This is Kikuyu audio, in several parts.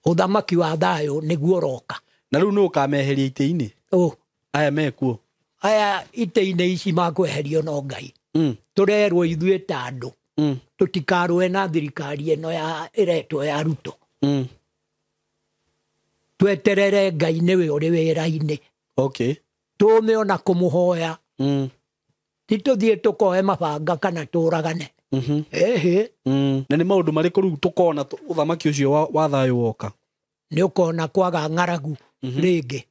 Ũthamaki wa thayũ nĩguo ũroka. Na rĩu nũ ũkameheria itĩ-inĩ? Ũ? Aya mekuo. Aya itĩ-inĩ ici makweherio no Ngai. Tũrerwo ithuĩ ta andũ tũtikarũe na thirikari ĩno ya ĩretwo ya Ruto. Tweterere Ngai nĩwe ũrĩ wĩra-inĩ. Okay. Tũme ona kũmũhoya. Ti tũthiĩ tũkoe mabanga kana tũragane. Ĩhĩ. Na nĩ maũndũ marĩkũ rĩu tũkona ũthamaki ũcio wa thayũ woka? Nĩ ũkona kwaga ng'aragu rĩngĩ.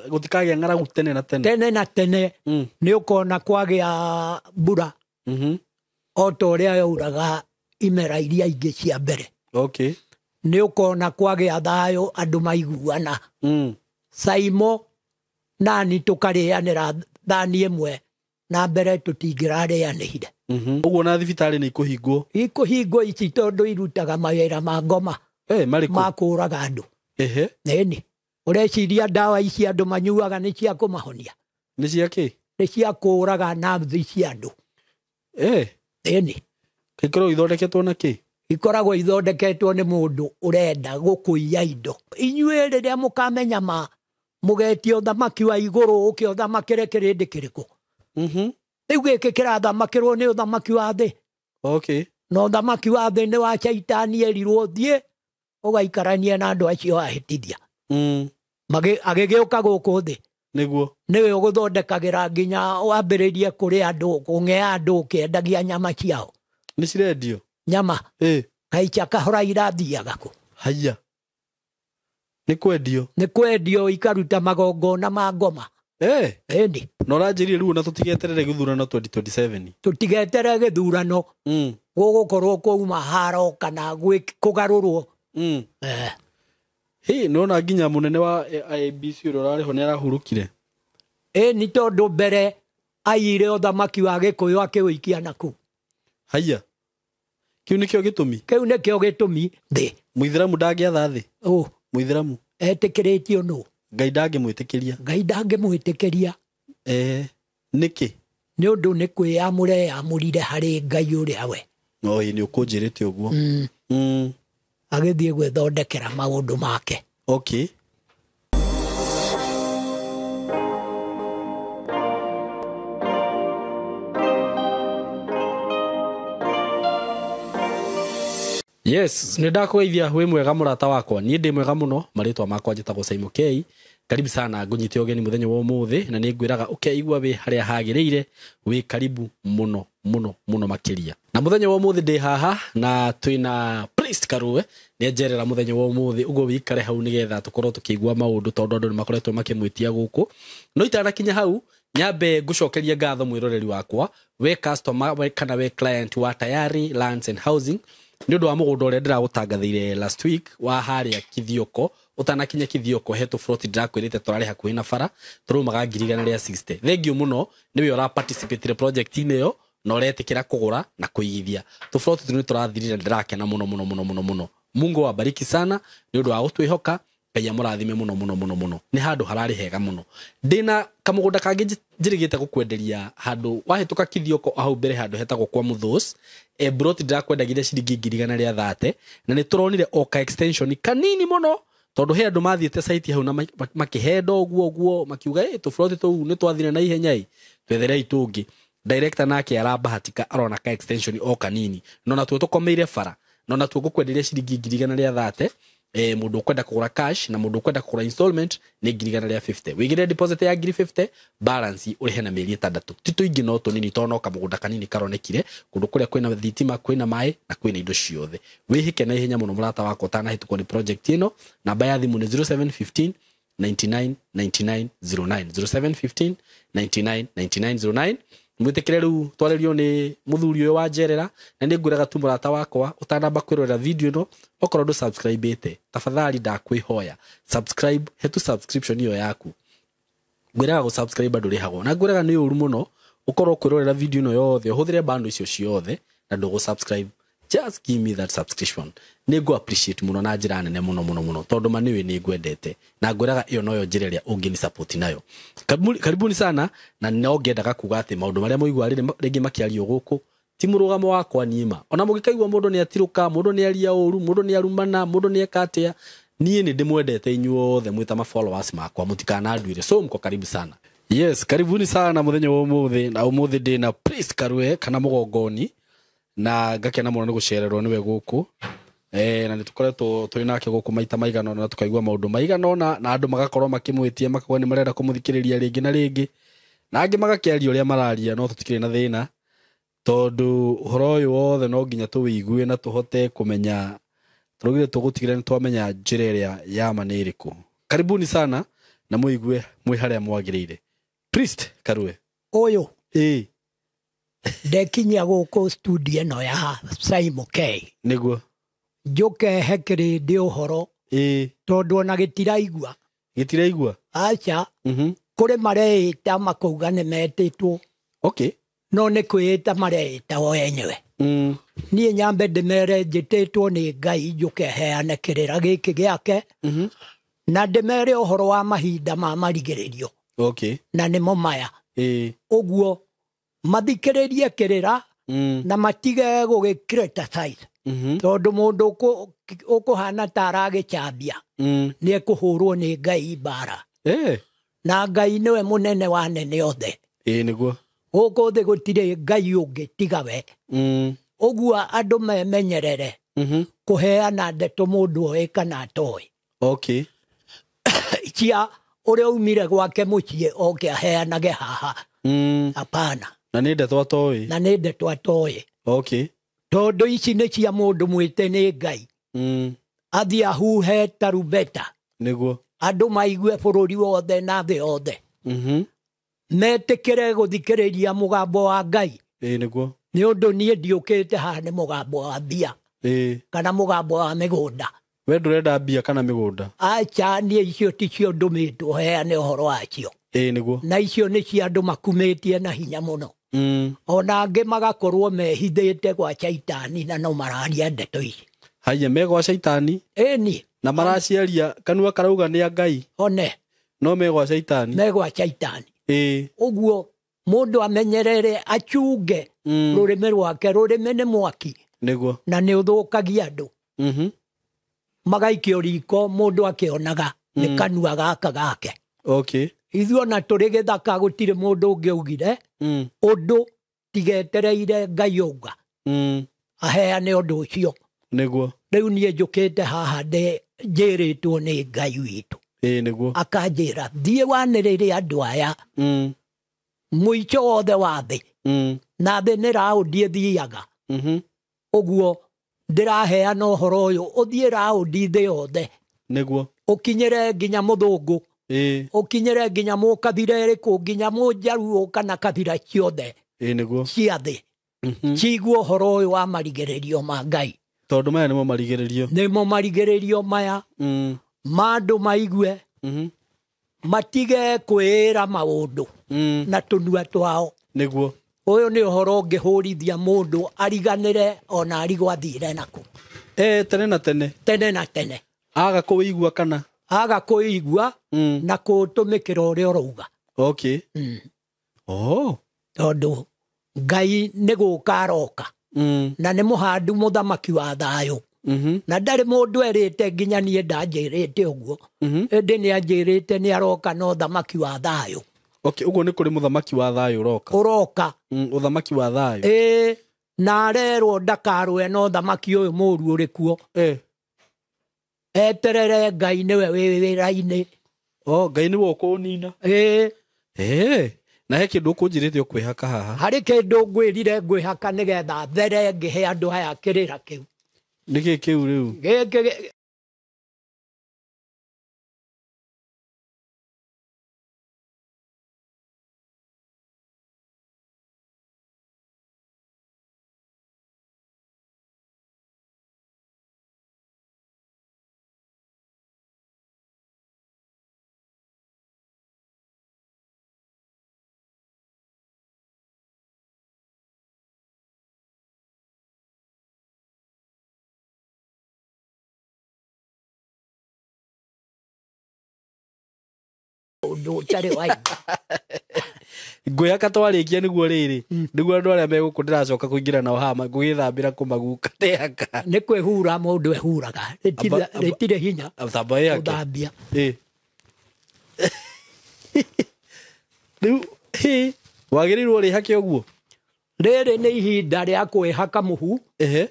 Gũtikagĩa ng'aragu tene na tene. Tene na tene. Nĩ ũkona kwagĩa mbura. O ta ũrĩa yauraga imera iria ingĩ cia mbere. Okay. Nĩ ũkona kwagĩa thayũ andũ maiguana. Saimo nani tũkarĩanĩra thani ĩmwe na mbere tũtingĩrarĩanĩire. Ũguo na thibitarĩ nĩ ikũhingwo? Ikũhingwo ici tondũ irutaga mawĩra ma ngoma. Marĩkũ? Ma kũũraga andũ. Ĩni. Ũreciria ndawa ici andũ manyuaga nĩ cia kũmahonia? Nĩ cia kĩ? Nĩ cia kũũraga nerves cia andũ. Ĩni. Ikoragwo ithondeketwo na kĩ? Ikoragwo ithondeketwo nĩ mũndũ ũrenda gũkũiya indo. Inyuĩ rĩrĩa mũkamenya ma mũgetio ũthamaki wa igũrũ ũke ũthamakĩre kĩrĩndĩ kĩrĩkũ? Rĩu gĩkĩ kĩrathamakĩrwo nĩ ũthamaki wa thĩ. Okay. Na ũthamaki wa thĩ nĩ wa Shaitani erirwo thiĩ ũgaikaranie na andũ acio ahĩtithia. Agĩgĩũka gũkũ thĩ. Nĩguo. Nĩwe ũgũthondekagĩra nginya wambĩrĩrie kũrĩa andũ, kũng'ea andũ ũkĩendagia nyama ciao. Nĩ cirendio? Nyama. Kaicha kahora irathiaga kũ? Haiya. Nĩ kwendio? Nĩ kwendio ikaruta magongona ma ngoma. Ĩni. Na ũranjĩrire rĩu ona tũtigeterere gĩthurano 2027. Tũtigeterere gĩthurano. Gũgũkorwo kwauma haro kana kũgarũrwo. Hĩ, nĩwona nginya mũnene wa IEBC ũrĩa ũrarĩ ho nĩarahurũkire. Nĩ tondũ mbere aiyire ũthamaki wa Gĩkũyũ akĩũikia nakũu. Haiya. Kĩu nĩkĩo gĩtũmi? Kĩu nĩkĩo gĩtũmi thĩ. Mũithĩramu ndangĩatha thĩ? Ũ. Mũithĩramu. Etĩkĩrĩtio nũ? Ngai ndangĩmwĩtĩkĩria. Ngai ndangĩmwĩtĩkĩria. Nĩkĩ? Nĩ ũndũ nĩ kwĩyamũra eyamũrire harĩ Ngai ũrĩa we. No, ĩ, nĩ ũkũnjĩrĩte ũguo. Agĩthiĩ gwĩthondekera maũndũ make. Okay. Yes, nĩ ndakũgeithia wĩ mwega mũrata wakwa. Niĩ ndĩ mwega mũno, marĩtwa makwa njĩtagwo Saimo K. Karibu sana ngũnyite ũgeni mũthenya wa ũmũthĩ na nĩ ngwĩraga ũkeigua wĩ harĩa hagĩrĩire, wĩ karibu mũno mũno mũno makĩria. Na mũthenya wa ũmũthĩ ndĩ haha na twĩna Priest Karue, nĩ anjerera mũthenya wa ũmũthĩ, ũguo wĩikare hau nĩgetha tũkorwo tũkĩigua maũndũ tondũ andũ nĩ makoretwo makĩmwĩtia gũkũ. No itanakinya hau, nyambe ngũcokerie ngatho mwĩroreri wakwa, we customer, we kana we client wa Tayari Lands and Housing, nĩ ũndũ wa mũgũnda ũrĩa ndĩragũtangathĩire last week wa harĩa Kithioko. Ũtanakinya Kithioko he tũburoti ndĩrakwĩrĩte tũrarĩ hakuhĩ na bara, tũraumaga ngiri igana rĩa sixty. Thengiũ mũno nĩwe ũra participate project-inĩ ĩyo na ũretĩkĩra kũgũra na kũigithia. Tũburoti tũu nĩ tũrathirire, ndĩrakena mũno mũno mũno mũno mũno. Mungu awabariki sana nĩ ũndũ wa gũtwĩhoka, Ngai amũrathime mũno mũno mũno mũno. Nĩ handũ hararĩ hega mũno. Ndĩna kamũgũnda kangĩ njĩrĩgĩte gũkwenderia handũ wahĩtũka Kithioko hau mbere handũ hetagwo kwa Mũthũs. Broti ndĩrakwendagĩria ciringi ngiri igana rĩa thate, na nĩ tũronire o ka extension kanini mũno tondũ he andũ mathiĩte site hau na makĩhenda ũguo ũguo makiuga, tũburoti tũu nĩ twathire na ihenya ĩ, twetherei tũngĩ. Director nake arabahatika arona ka extension o kanini, no natuo tũkomeire bara, no natuo ngũkwenderia ciringi ngiri igana rĩa thate. Mũndũ ũkwenda kũgũra cash na mũndũ ũkwenda kũgũra installment nĩ ngiri igana rĩa fifty. Wĩigĩrĩre deposit ya ngiri fifty, balance ũrĩhe na mĩeri ĩtandatũ. Ti tũingĩ no tũnini tondũ no kamũgũnda kanini karonekire kũndũ kũrĩa kwĩna thitima, kwĩna maĩ na kwĩna indo ciothe. Wĩhĩke na ihenya mũno mũrata wakwa ũtanahĩtũkwo nĩ project ĩno. Namba ya thimũ nĩ zero seven fifteen ninety-nine ninety-nine zero nine. Zero seven fifteen ninety-nine ninety-nine zero nine. Mwĩtĩkĩre rĩu twarĩrio nĩ mũthuri ũyũ wa njerera, na nĩ ngwĩraga tu mũrata wakwa ũtanamba kwĩrorera video ĩno, okorwo ndũ subscribe-ĩte, tafadhali ndakwĩhoya subscribe, he tu subscription ĩyo yaku. Ngwĩraga gũ subscribe ndũrĩhagwo, na ngwĩraga nĩ ũru mũno ũkorwo kwĩrorera video ĩno yothe ũhũthĩre bando icio ciothe na ndũgũ subscribe. Just give me that subscription. Nĩ ngũ appreciate mũno na njĩra nene mũno mũno mũno, tondũ ma nĩũĩ nĩ ngwendete, na ngwĩraga ĩyo noyo njĩra ĩrĩa ũngĩni support nayo. Karibuni sana, na no ngĩendaga kuga atĩ maũndũ marĩa mũigua rĩngĩ makĩario gũkũ ti mũrũgamo wakwa niĩ ma. Ona mũngĩkaigua mũndũ nĩ atirũka, mũndũ nĩ aria ũru, mũndũ nĩ arumana, mũndũ nĩ eka atĩa, Niĩ nĩ ndĩmwendete inyuothe mwĩ ta ma followers makwa, mũtikananduire. So mko karibu sana. Yes, karibuni sana mũthenya wa ũmũthĩ. Na ũmũthĩ ndĩna Priest Karue kana Mũgongoni, na ngakena mũno nĩ gũcererwo nĩwe gũkũ. Na nĩ tũkoretwo tũrĩ nake gũkũ maita maigana ũna na tũkaigua maũndũ maigana ũna, na andũ magakorwo makĩmwĩtia makauga nĩ marenda kũmũthikĩrĩria rĩngĩ na rĩngĩ, na angĩ magakĩaria ũrĩa mararia, no tũtikĩrĩ na thĩna tondũ ũhoro ũyũ wothe no nginya tũwĩigue na tũhote kũmenya. Tũraugire tũgũtigĩrĩra nĩ twamenya njĩra ĩrĩa ya ma nĩ ĩrĩkũ. Karibuni sana na mũigue mwĩ harĩa mwagĩrĩire. Priest Karue. Ũyũ. Ĩĩ. Ndekinyia gũkũ studio ĩno ya Simon K. Nĩguo. Njũke he kĩrĩndĩ ũhoro. Ĩĩ. Tondũ ona gĩtiraigua. Gĩtiraigua? Aca. Kũrĩ mareĩta makauga nĩ metĩtwo. Okay. No nĩ kwĩĩta mareĩta o enyewe. Niĩ nyambe ndĩmere njĩtĩtwo nĩ Ngai njũke heane kĩrĩra gĩkĩ gĩake. Na ndĩmere ũhoro wa mahinda ma marigĩrĩrio. Okay. Na nĩmo maya. Ĩĩ. Ũguo mathikĩrĩrie kĩrĩra na matige gũgĩ criticize. Tondũ mũndũ ũkũhana ta aragĩcambia nĩ ekũhũrwo nĩ Ngai mbara. Na Ngai nĩwe mũnene wa anene othe. Ĩĩ nĩguo. Gũkũ thĩ gũtirĩ Ngai ũngĩ tiga we. Ũguo andũ memenyerere kũheana ndeto mũndũ oĩ kana atoĩ. Okay. Cia ũrĩa umire gwake mũciĩ oke aheanage haha. Hapana. Na nĩ ndeto atoĩ. Na nĩ ndeto atoĩ. Okay. Tondũ ici nĩ cia mũndũ mwĩte nĩ Ngai. Athiĩ ahuhe tarumbeta. Nĩguo. Andũ maigue bũrũri wothe na thĩ yothe. Metĩkĩre gũthikĩrĩria mũgambo wa Ngai. Ĩĩ nĩguo. Nĩ ũndũ niĩ ndiũkĩte haha nĩ mũgambo wa mbia. Ĩĩ. Kana mũgambo wa mĩgũnda. We ndũrenda mbia kana mĩgũnda? Aca, niĩ icio ticio ndũmĩtwo heane ũhoro wacio. Ĩĩ nĩguo. Na icio nĩ cia andũ makumĩtie na hinya mũno. Ona angĩ magakorwo mehithĩte gwa caitani na no mararia ndeto ici. Haiya, me gwa caitani? Ĩni. Na maraciaria kanua karauga nĩ a Ngai. One. No me gwa caitani. Me gwa caitani. Ĩĩ. Ũguo mũndũ amenyerere achunge rũrĩmĩ rwake. Rũrĩmĩ nĩ mwaki. Nĩguo. Na nĩ ũthũkagia andũ. Magaikio riko mũndũ akĩonaga nĩ kanua gaka gake. Okay. Ithuĩ ona tũrĩ gĩthaka gũtirĩ mũndũ ũngĩ augire ũndũ tigetereire Ngai auga. Aheane ũndũ ũcio. Nĩguo. Rĩu niĩ njũkĩte haha njĩrĩtwo nĩ Ngai witũ. Ĩĩ nĩguo. Akanjĩra thiĩ wanĩrĩre andũ aya. Mũico wothe wa thĩ. Na thĩ nĩ raũndi ĩthiaga. Ũguo ndĩraheana ũhoro ũyũ ũthiĩ raũndi thĩ yothe. Nĩguo. Ũkinyĩre nginya mũthũngũ. Ĩĩ. Ũkinyĩre nginya mũkabira ĩrĩkũ, nginya mũnjaruo kana kabira ciothe. Ĩĩ nĩguo. Cia thĩ. Ciigue ũhoro ũyũ wa marigĩrĩrio ma Ngai. Tondũ maya nĩmo marigĩrĩrio. Nĩmo marigĩrĩrio maya. Ma andũ maigue. Matige kwĩĩra maũndũ na tũnua twao. Nĩguo. Ũyũ nĩ ũhoro ũngĩhũrithia mũndũ ariganĩre ona arigwo athire nakũ. Tene na tene. Tene na tene. Aga kũigua kana? Aga kũigua na kũtũmĩkĩra ũrĩa ũrauga. Okay. Oh. Tondũ Ngai nĩ gũka aroka. Na nĩ mũhandu mũthamaki wa thayũ. Na ndarĩ mũndũ erĩte nginya niĩ ndanjĩrĩte ũguo. Ĩndĩ nĩ anjĩrĩte nĩ aroka na ũthamaki wa thayũ. Okay, ũguo nĩ kũrĩ mũthamaki wa thayũ ũroka. Ũroka. Ũthamaki wa thayũ. Ĩĩ, na arerwo ndakarũe na ũthamaki ũyũ mũũru ũrĩ kuo. Eterere Ngai nĩwe wĩ wĩra-inĩ. Oh, Ngai nĩwe ũkũũnina. Ĩĩ. Na he kĩndũ ũkũnjĩrĩte ũkwĩhaka haha. Harĩ kĩndũ ngwĩrire ngwĩhaka nĩgetha there ngĩhe andũ aya kĩrĩra kĩu. Nĩkĩ kĩu rĩu? Gĩkĩ ũndũ ũtarĩ wa ithe. Ngwĩhaka twarĩkia nĩguo rĩrĩ nĩguo andũ arĩa megũkũ ndĩracoka kũingĩra nao haha ngũgĩthambĩra kũmaguka ndĩhaka. Nĩ kwĩhura mũndũ ehuraga, rĩtirĩ hinya Thamba ĩhake. gũthambia. Ĩ. Rĩu hĩ wagĩrĩirwo rĩhake ũguo. Rĩrĩ nĩ ihinda rĩa kwĩhaka mũhu Ehe.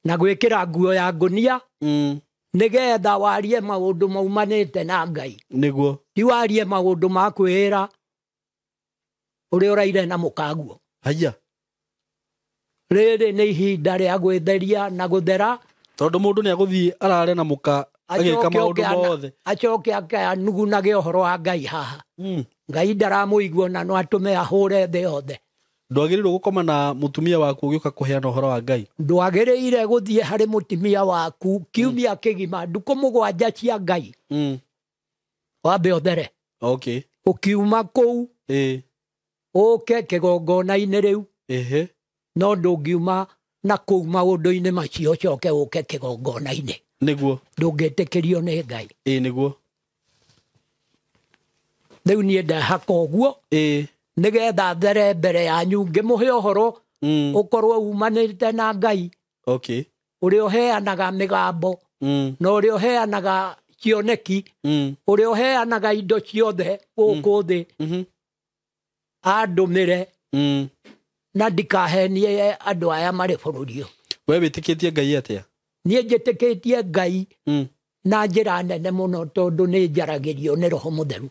na gwĩkĩra nguo ya ngũnia nĩgetha warie maũndũ maumanĩte na Ngai. Nĩguo. Ti warie maũndũ ma kwĩĩra ũrĩa ũraire na mũkaguo. Haya. Rĩrĩ nĩ ihinda rĩa gwĩtheria na gũthera. Tondũ mũndũ nĩ agũthiĩ arare na mũka agĩka maũndũ mothe. Acoke akanugunage ũhoro wa Ngai haha. Ngai ndaramũigua na no atũme ahũre thĩ yothe. Ndwagĩrĩirwo gũkoma na mũtumia waku ũgĩũka kũheana ũhoro wa Ngai. Ndwagĩrĩire gũthiĩ harĩ mũtumia waku kiumia kĩgima ndukũ mũgwanja cia Ngai. Wambe ũthere. Okay. Ũkiuma kũu ũke kĩgongona-inĩ rĩu. Ehe. No ndũngiuma na kũu maũndũ-inĩ macio ũcoke ũke kĩgongona-inĩ. Nĩguo. Ndũngĩtĩkĩrio nĩ Ngai. Ĩ nĩguo. Rĩu niĩ ndehaka ũguo. Ĩ. Nĩgetha there mbere yanyu ngĩmũhe ũhoro ũkorwo umanĩte na Ngai. Okay. Ũrĩa ũheanaga mĩgambo na ũrĩa ũheanaga cioneki ũrĩa ũheanaga indo ciothe gũkũ thĩ andũmĩre na ndikahenie andũ aya marĩ bũrũri ũyũ. We wĩtĩkĩtie Ngai atĩa? Niĩ njĩtĩkĩtie Ngai na njĩra nene mũno tondũ nĩ njaragĩrio nĩ Roho Mũtheru.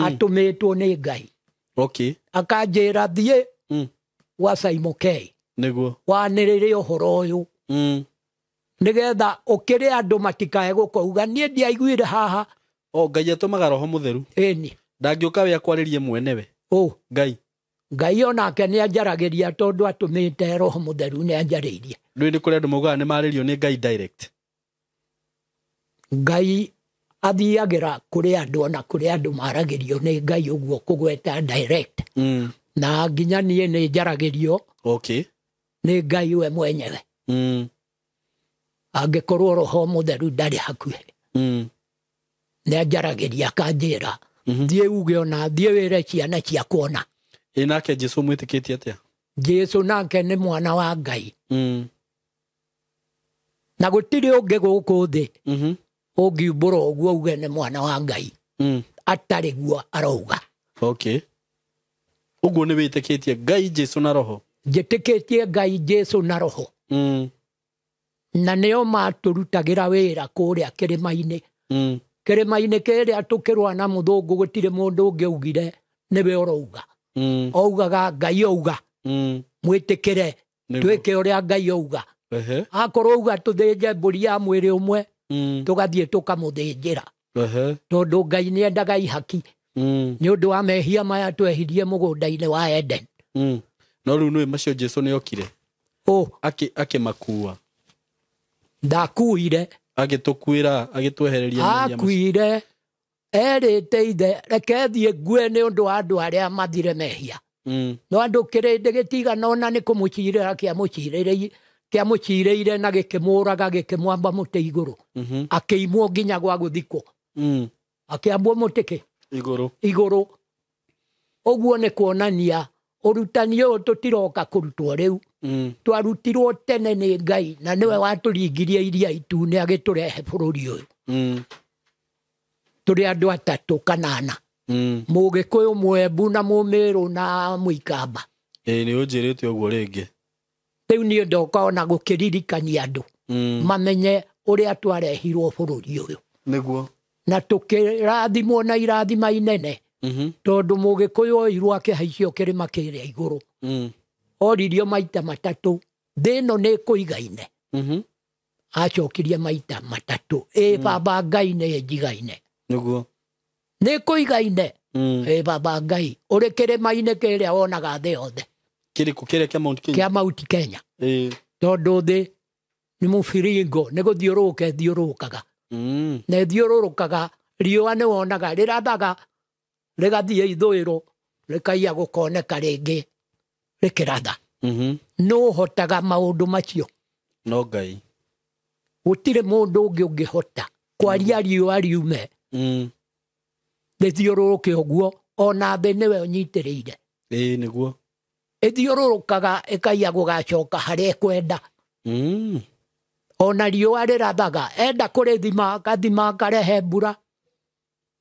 Atũmĩtwo nĩ Ngai. Okay. Akanjĩra thiĩ gwa Simon K. Nĩguo. Wanĩrĩre ũhoro ũyũ. Nĩgetha ũkĩre andũ matikae gũkauga niĩ ndiaiguire haha. O Ngai atũmaga Roho Mũtheru. Ĩni. Ndangĩũka we akwarĩrie mwenewe. Ngai. Ngai onake nĩ anjaragĩria tondũ atũmĩte Roho Mũtheru nĩ anjarĩirie. Ndũĩ nĩ kũrĩ andũ maugaga nĩ marĩrio nĩ Ngai direct. Ngai athiagĩra kũrĩ andũ ona kũrĩ andũ maragĩrio nĩ Ngai ũguo kũgweta direct. Na nginya niĩ nĩ njaragĩrio Okay. nĩ Ngai we mwenyewe. Angĩkorwo Roho Mũtheru ndarĩ hakuhĩ. Nĩ anjaragĩria akanjĩra thiĩ uge ona thiĩ wĩre ciana ciakwa ona. Ĩ nake Jesũ mwĩtĩkĩtie atĩa? Jesũ nake nĩ mwana wa Ngai. Na gũtirĩ ũngĩ gũkũ thĩ ũngiumbũra ũguo uge nĩ mwana wa Ngai. Atarĩ guo arauga. Okay. Ũguo nĩ wĩtĩkĩtie Ngai Jesũ na Roho? Njĩtĩkĩtie Ngai Jesũ na Roho. Na nĩo matũrutagĩra wĩra kũrĩa kĩrĩma-inĩ. Kĩrĩma-inĩ kĩrĩa tũkĩrũa na mũthũngũ gũtirĩ mũndũ ũngĩ augire nĩwe ũrauga. Augaga Ngai auga. Mwĩtĩkĩre. Twĩke ũrĩa Ngai auga. Akorwo auga tũthĩnje mbũri ya mwĩrĩ ũmwe tũgathiĩ tũkamũthĩnjĩra. Tondũ Ngai nĩendaga ihaki. Nĩ ũndũ wa mehia maya twehirie mũgũnda-inĩ wa Eden. No rĩu nĩũĩ macio Jesũ nĩokire. Akĩmakua. Ndakuire. Agĩtũkuĩra, agĩtwehereria mehia macio. Akuire erĩte ithe reke thiĩ ngue nĩ ũndũ wa andũ arĩa mathire mehia. No andũ kĩrĩndĩ gĩtigana ona nĩ kũmũcirĩra kĩamũcirĩire na gĩkĩmũraga gĩkĩmwamba mũtĩ igũrũ. Akĩimwo nginya gwa gũthikwo. Akĩambwo mũtĩ kĩ? Igũrũ. Igũrũ. Ũguo nĩ kuonania ũrutani ũyũ tũtiroka kũrutwo rĩu. Twarutirwo tene nĩ Ngai na nĩwe watũringirie iria itune agĩtũrehe bũrũri ũyũ. Tũrĩ andũ atatũ kana ana. Mũgĩkũyũ, Mwembu na Mũmĩrũ na Mũikamba. Ĩ nĩ ũnjĩrĩte ũguo rĩngĩ. Rĩu niĩ ndoka ona gũkĩririkania andũ mamenye ũrĩa twarehirwo bũrũri ũyũ. Nĩguo. Na tũkĩrathimwo na irathima inene. Tondũ Mũgĩkũyũ oirwo akĩhaicio kĩrĩma kĩrĩa igũrũ. Oririo maita matatũ thĩ ĩno nĩ ĩkũigaine. Acokirie maita matatũ ĩ baba Ngai nĩ njigaine. Nĩguo. Nĩ ĩkũigaine. Ĩ baba Ngai ũrĩ kĩrĩma-inĩ kĩrĩa wonaga thĩ yothe. Kĩrĩkũ kĩrĩa kĩa Mount Kenya? Kĩa Mount Kenya. Tondũ thĩ nĩ mũbiringo nĩ gũthiũrũrũka ĩthiũrũrũkaga. Na ĩthiũrũrũkaga riũa nĩ wonaga rĩrathaga rĩgathiĩ ithũĩro rĩkaiya gũkoneka rĩngĩ rĩkĩratha. Nũ ũhotaga maũndũ macio? No Ngai. Gũtirĩ mũndũ ũngĩ ũngĩhota kwaria riũa riume. Rĩthiũrũrũke ũguo Ona thĩ nĩwe ũnyitĩrĩire. Ĩĩ nĩguo. Ĩthiũrũrũkaga ĩkaiya gũgacoka harĩa ĩkwenda. Ona riũa rĩrathaga, enda kũrĩthima akathima akarehe mbura.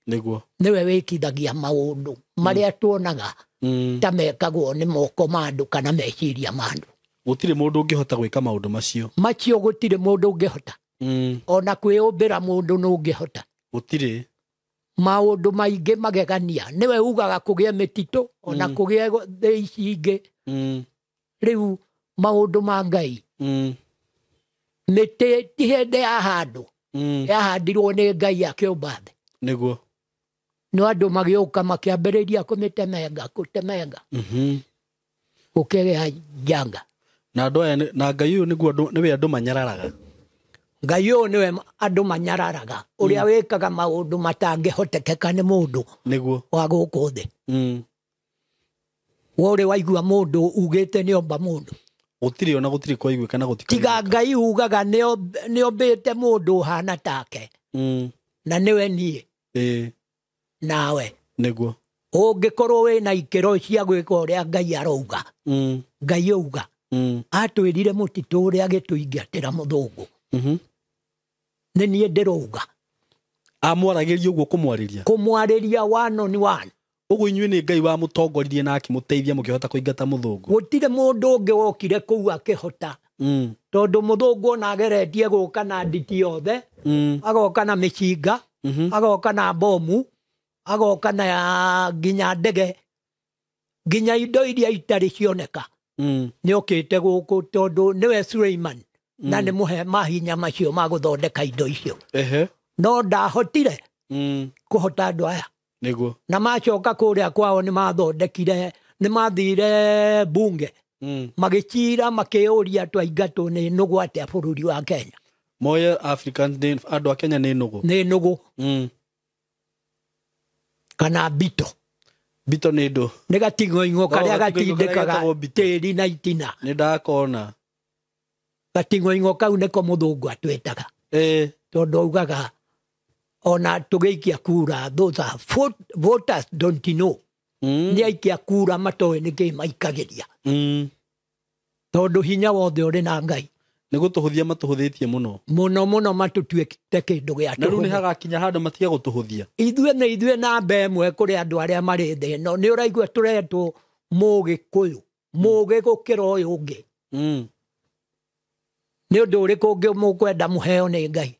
Nĩguo. Nĩwe wĩkithagia maũndũ marĩa tuonaga ta mekagwo nĩ moko ma andũ kana meciria ma andũ. Gũtirĩ mũndũ ũngĩhota gwĩka maũndũ macio. Macio gũtirĩ mũndũ ũngĩhota. Ona kwĩyũmbĩra mũndũ nũ ũngĩhota. Gũtirĩ. Maũndũ maingĩ magegania. Nĩwe ugaga kũgĩe mĩtitũ, ona kũgĩe thĩ ici ingĩ. Rĩu maũndũ ma Ngai. Mĩtĩ ti hĩndĩ ya handũ. Yahandirwo nĩ Ngai akĩũmba thĩ. Nĩguo. No andũ magĩũka makĩambĩrĩria kũmĩtemenga, kũtemenga. Gũkĩgĩa njanga. Na andũ aya na Ngai ũyũ nĩguo nĩwe andũ manyararaga. Ngai ũyũ nĩwe andũ manyararaga. Ũrĩa wĩkaga maũndũ matangĩhotekeka nĩ mũndũ. Nĩguo. Wa gũkũ thĩ. We ũrĩ waigua mũndũ ugĩte nĩomba mũndũ. Gũtirĩ ona gũtirĩ kwaiguĩka na gũtikaiguĩka. Tiga Ngai ugaga nĩombĩte mũndũ ũhana take. Na nĩwe niĩ. Nawe. Nĩguo. Ũngĩkorwo wĩna ikĩro cia gwĩka ũrĩa Ngai arauga. Ngai auga. Atwĩrire mũtitũ ũrĩa agĩtũingatĩra mũthũngũ. Nĩ niĩ ndĩrauga. Amwaragĩria ũguo kũmwarĩria? Kũmwarĩria one on one. Ũguo inyuĩ nĩ Ngai wamũtongoririe na akĩmũteithia mũkĩhota kũingata mũthũngũ? Gũtirĩ mũndũ ũngĩ wokire kũu akĩhota. Tondũ mũthũngũ ona ageretie gũka na nditi yothe, agoka na mĩcinga, agoka na bomu, agoka na nginya ndege, nginya indo iria itarĩ cioneka. Nĩokĩte gũkũ tondũ nĩwe Suleiman, na nĩ mũhe mahinya macio ma gũthondeka indo icio. No ndahotire kũhota andũ aya. Nĩguo. Na macoka kũrĩa kwao nĩ mathondekire, nĩ mathire bunge. Magĩcira makĩũria twaingatwo nĩ nũgũ atĩa bũrũri wa Kenya. Moye Africans nĩ andũ a Kenya nĩ nũgũ. Nĩ nũgũ. Kana mbito. Mbito nĩ ndũ. Nĩ gating'oing'o karĩa gating'oing'o karĩa gatindĩkaga getagwo mbito. tĩri na itina. Nĩ ndakona. Gating'oing'o kau nĩko mũthũngũ atwĩtaga. Tondũ augaga ona tũgĩikia kura, those are voters don't know. Nĩ aikia kura matoĩ nĩkĩ maikagĩria. Tondũ hinya wothe ũrĩ na Ngai. Nĩ gũtũhũthia matũhũthĩtie mũno. Mũno mũno matũtuĩte kĩndũ gĩa Na rĩu nĩ tũhũ. hagakinya handũ matige gũtũhũthia. Ithuĩ nĩ ithuĩ namba ĩmwe kũrĩ andũ arĩa marĩ thĩ ĩno. Nĩ ũraigua tũretwo Mũgĩkũyũ, mũgĩ gũkĩra ũyũ ũngĩ. Nĩ ũndũ ũrĩkũ ũngĩ mũkwenda mũheo nĩ Ngai?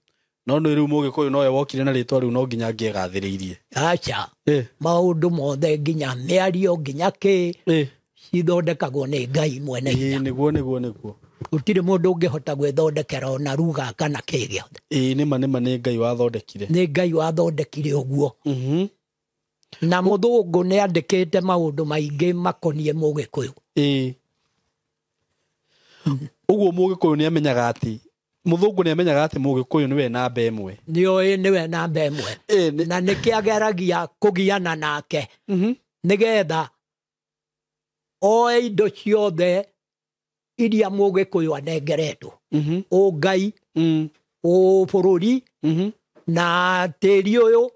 No nĩ rĩu Mũgĩkũyũ nowe wokire na rĩtwa rĩu no nginya angĩegathĩrĩirie. Aca. Maũndũ mothe nginya mĩario nginya kĩ cithondekagwo nĩ Ngai mwene hinya. Nĩguo, nĩguo, nĩguo. Gũtirĩ mũndũ ũngĩhota gwĩthondekera ona ruga kana kĩ gĩothe. Nĩma, nĩma, nĩ Ngai wathondekire. Nĩ Ngai wathondekire ũguo. Na mũthũngũ nĩ andĩkĩte maũndũ maingĩ makoniĩ Mũgĩkũyũ. Ũguo Mũgĩkũyũ nĩ amenyaga atĩ mũthũngũ nĩ amenyaga atĩ Mũgĩkũyũ nĩwe namba ĩmwe. Nĩoĩ nĩwe namba ĩmwe. Na nĩkĩo ageragia kũgiana nake. Nĩgetha oe indo ciothe iria Mũgĩkũyũ anengeretwo. Ũngai, ũbũrũri, na tĩri ũyũ,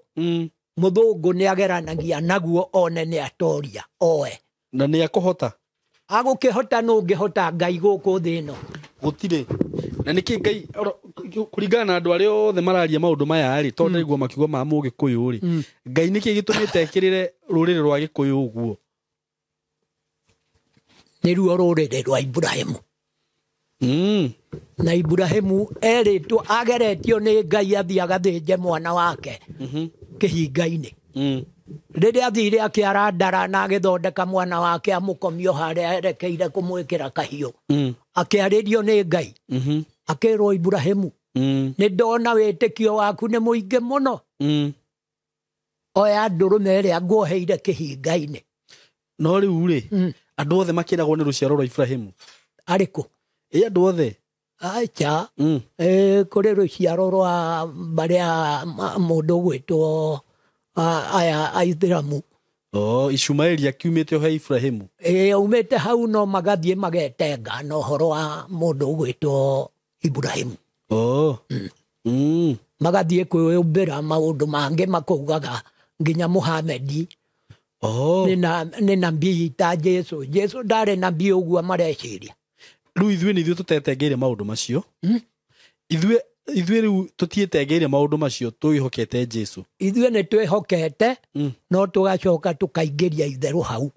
mũthũngũ nĩ ageranagia naguo one nĩ atoria, oe. Na nĩ akũhota? Agũkĩhota nũ ũngĩhota Ngai gũkũ thĩ ĩno? Gũtirĩ. Na nĩkĩ Ngai, kũringana na andũ arĩa othe mararia maũndũ maya rĩ, tondũ ndaigua makiuga ma Mũgĩkũyũ rĩ, Ngai nĩkĩ gĩtũmĩte ekĩrĩre rũrĩrĩ rwa Gĩkũyũ ũguo? Nĩruo rũrĩrĩ rwa Iburahĩmu. Na Iburahĩmu erĩtwo ageretio nĩ Ngai athiĩ agathĩnje mwana wake kĩhinga-inĩ. Rĩrĩa athire akĩara ndara na agĩthondeka mwana wake amũkomio harĩa erekeire kũmwĩkĩra kahiũ. Akĩarĩrio nĩ Ngai. Akĩrwo Iburahĩmu, nĩ ndona wĩtĩkio waku nĩ mũingĩ mũno. Oya ndũrũme ĩrĩa nguoheire kĩhinga-inĩ. No rĩu rĩ, andũ othe makĩragwo nĩ rũciaro rwa Iburahĩmu. Arĩkũ? Ĩ andũ othe? Acha. Kũrĩ rũciaro rwa barĩa mũndũ ũgwĩtwo aya Aithĩramu. Ishumaeli akiumĩte o he Iburahĩmu. Aumĩte hau no magathiĩ magetenga na ũhoro wa mũndũ ũgwĩtwo Iburahĩmu. Magathiĩ kwĩyũmbĩra maũndũ mangĩ makaugaga nginya Muhamedi. Oh. Nĩ nabii ta Jesu. Jesu ndarĩ nabii ũguo mareciria. Rĩu ithuĩ nĩ ithuĩ tũtetengeire maũndũ macio. Ithuĩ rĩu tũtiĩtengeire maũndũ macio, twĩhokete Jesu. Ithuĩ nĩ twĩhokete, no tũgacoka tũkaingĩria itherũ hau.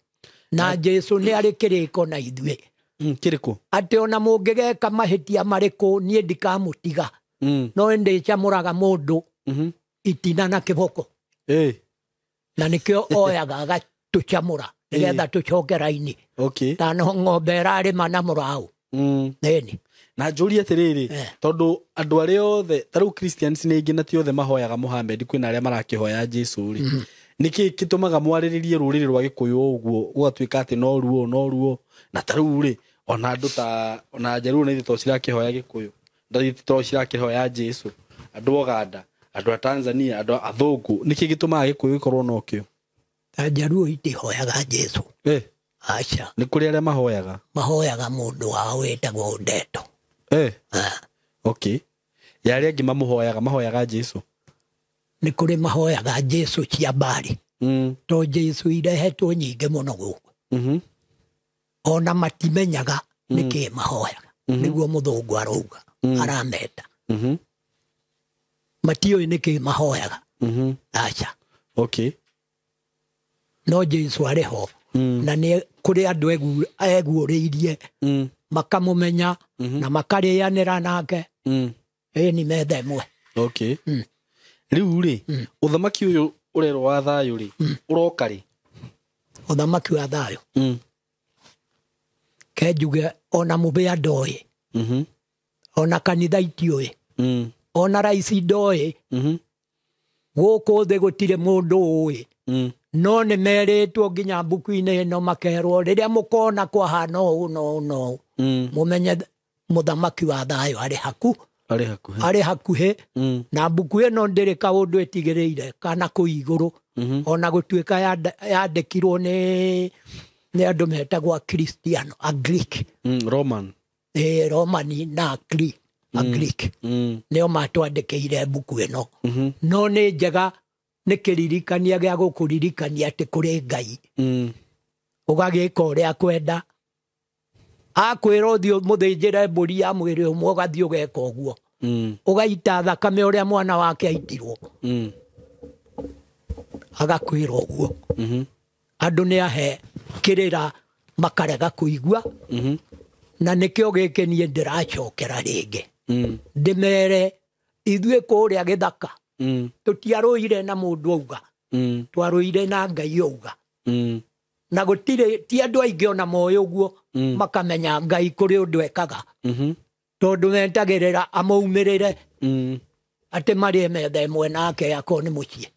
Na Jesu nĩ arĩ kĩrĩko na ithuĩ. Kĩrĩkũ? Atĩ ona mũngĩgeka mahĩtia marĩkũ, niĩ ndikamũtiga. No ndĩcamũraga mũndũ itina na kĩboko. Na nĩkĩo oyaga agatũcamũra nĩgetha tũcoke raini. Okay. Ta no ng'ombe ĩrarĩma na mũraũ. Ĩni. Na njũrie atĩrĩrĩ, tondũ andũ arĩa othe ta rĩu Christians nĩ aingĩ na ti othe mahoyaga Muhammad, kwĩna arĩa marakĩhoya Jesu rĩ. Nĩkĩ gĩtũmaga mwarĩrĩrie rũrĩrĩ rwa Gĩkũyũ ũguo gũgatuĩka atĩ no ruo no ruo, na ta rĩu rĩ ona andũ ta ona Njaruo na ithe to cirakĩhoya Gĩkũyũ, to cirakĩhoya Jesu, andũ Uganda, andũ a Tanzania, andũ a athũngũ, nĩkĩ gĩtũmaga Gĩkũyũ gĩkorwo nokĩo? Njaruo itihoyaga Jesu. Aca. Nĩ kũrĩ arĩa mahoyaga? Mahoyaga mũndũ wao wĩtagwo Ndeto. Okay. Ya arĩa angĩ mamũhoyaga, mahoyaga Jesu. Nĩ kũrĩ mahoyaga Jesu cia mbari. To Jesu irehetwo nyingĩ mũno gũkũ. Ona matimenyaga nĩkĩ mahoyaga. Nĩguo mũthũngũ arauga, arameta. Matiũĩ nĩkĩ mahoyaga. Aca. Okay. No Jesu arĩ ho. Na nĩ kũrĩ andũ eguũrĩirie, makamũmenya na makarĩanĩra nake. Ĩni metha ĩmwe. Okay. Rĩu rĩ, ũthamaki ũyũ ũrerwo wa thayũ rĩ, ũroka rĩ? Ũthamaki wa thayũ. Ke njuge ona mũbĩa ndoĩ. Ona kanitha itiũĩ. Ona raisi ndoĩ. Gũkũ thĩ gũtirĩ mũndũ ũĩ. No nĩ merĩtwo nginya mbuku-inĩ ĩno makerwo rĩrĩa mũkona kwahana ũũ na ũũ na ũũ, mũmenye mũthamaki wa thayũ arĩ Arĩ hakuhĩ. Arĩ hakuhĩ. Na mbuku ĩno ndĩrĩ kaũndũ ĩtigĩrĩire kana kũu igũrũ. Ona gũtuĩka yandĩkirwo nĩ andũ metagwo Akristiano, a Greek. Roman. Romani na a Greek. Nĩo matwandĩkĩire mbuku ĩno. No nĩ njega, nĩ kĩririkania gĩa gũkũririkania atĩ kũrĩ Ngai. Ũgagĩka ũrĩa akwenda. Akwĩra ũthiĩ mũthĩnjĩre mbũri ya mwĩrĩ ũmwe, ũgathiĩ ũgeka ũguo. Ũgaita thakame ũrĩa mwana wake aitirwo. Agakwĩra ũguo. Andũ nĩ ahe kĩrĩra makarega kũigua. Na nĩkĩo gĩkĩ niĩ ndĩracokera rĩngĩ. Ndĩmere ithuĩ kũrĩa gĩthaka. Tũtiarũire na mũndũ auga. Twarũire na Ngai auga. Na gũtirĩ ti andũ aingĩ ona moĩ ũguo, makamenya Ngai kũrĩ ũndũ ekaga. Tondũ metagĩrĩra amaumĩrĩre. Atĩ marĩe metha ĩmwe nake akorwo nĩ mũciĩ.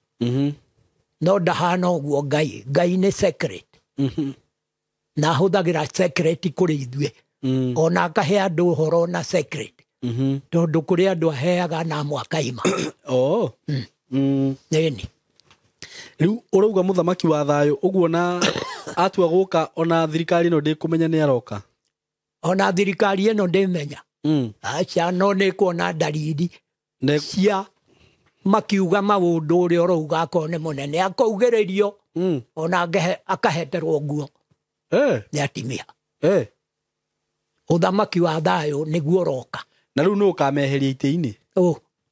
No ndahana ũguo Ngai. Ngai nĩ secret. Na ahũthagĩra secret kũrĩ ithuĩ. Ona akahe andũ ũhoro na secret. Tondũ kũrĩ andũ aheaga na amwe akaima. Nĩni. Rĩu ũrauga mũthamaki wa thayũ ũguo na atua gũka ona thirikari ĩno ndĩkũmenya nĩ aroka? Ona thirikari ĩno ndĩmenya. Aca, no nĩ kuona ndariri cia makiuga maũndũ ũrĩa ũrauga akorwo nĩ mũnene akaugĩrĩrio, ona akaheterwo nguo. Nĩ atimia. Ũthamaki wa thayũ nĩguo ũroka. Na rĩu nũ ũkameheria itĩ-inĩ?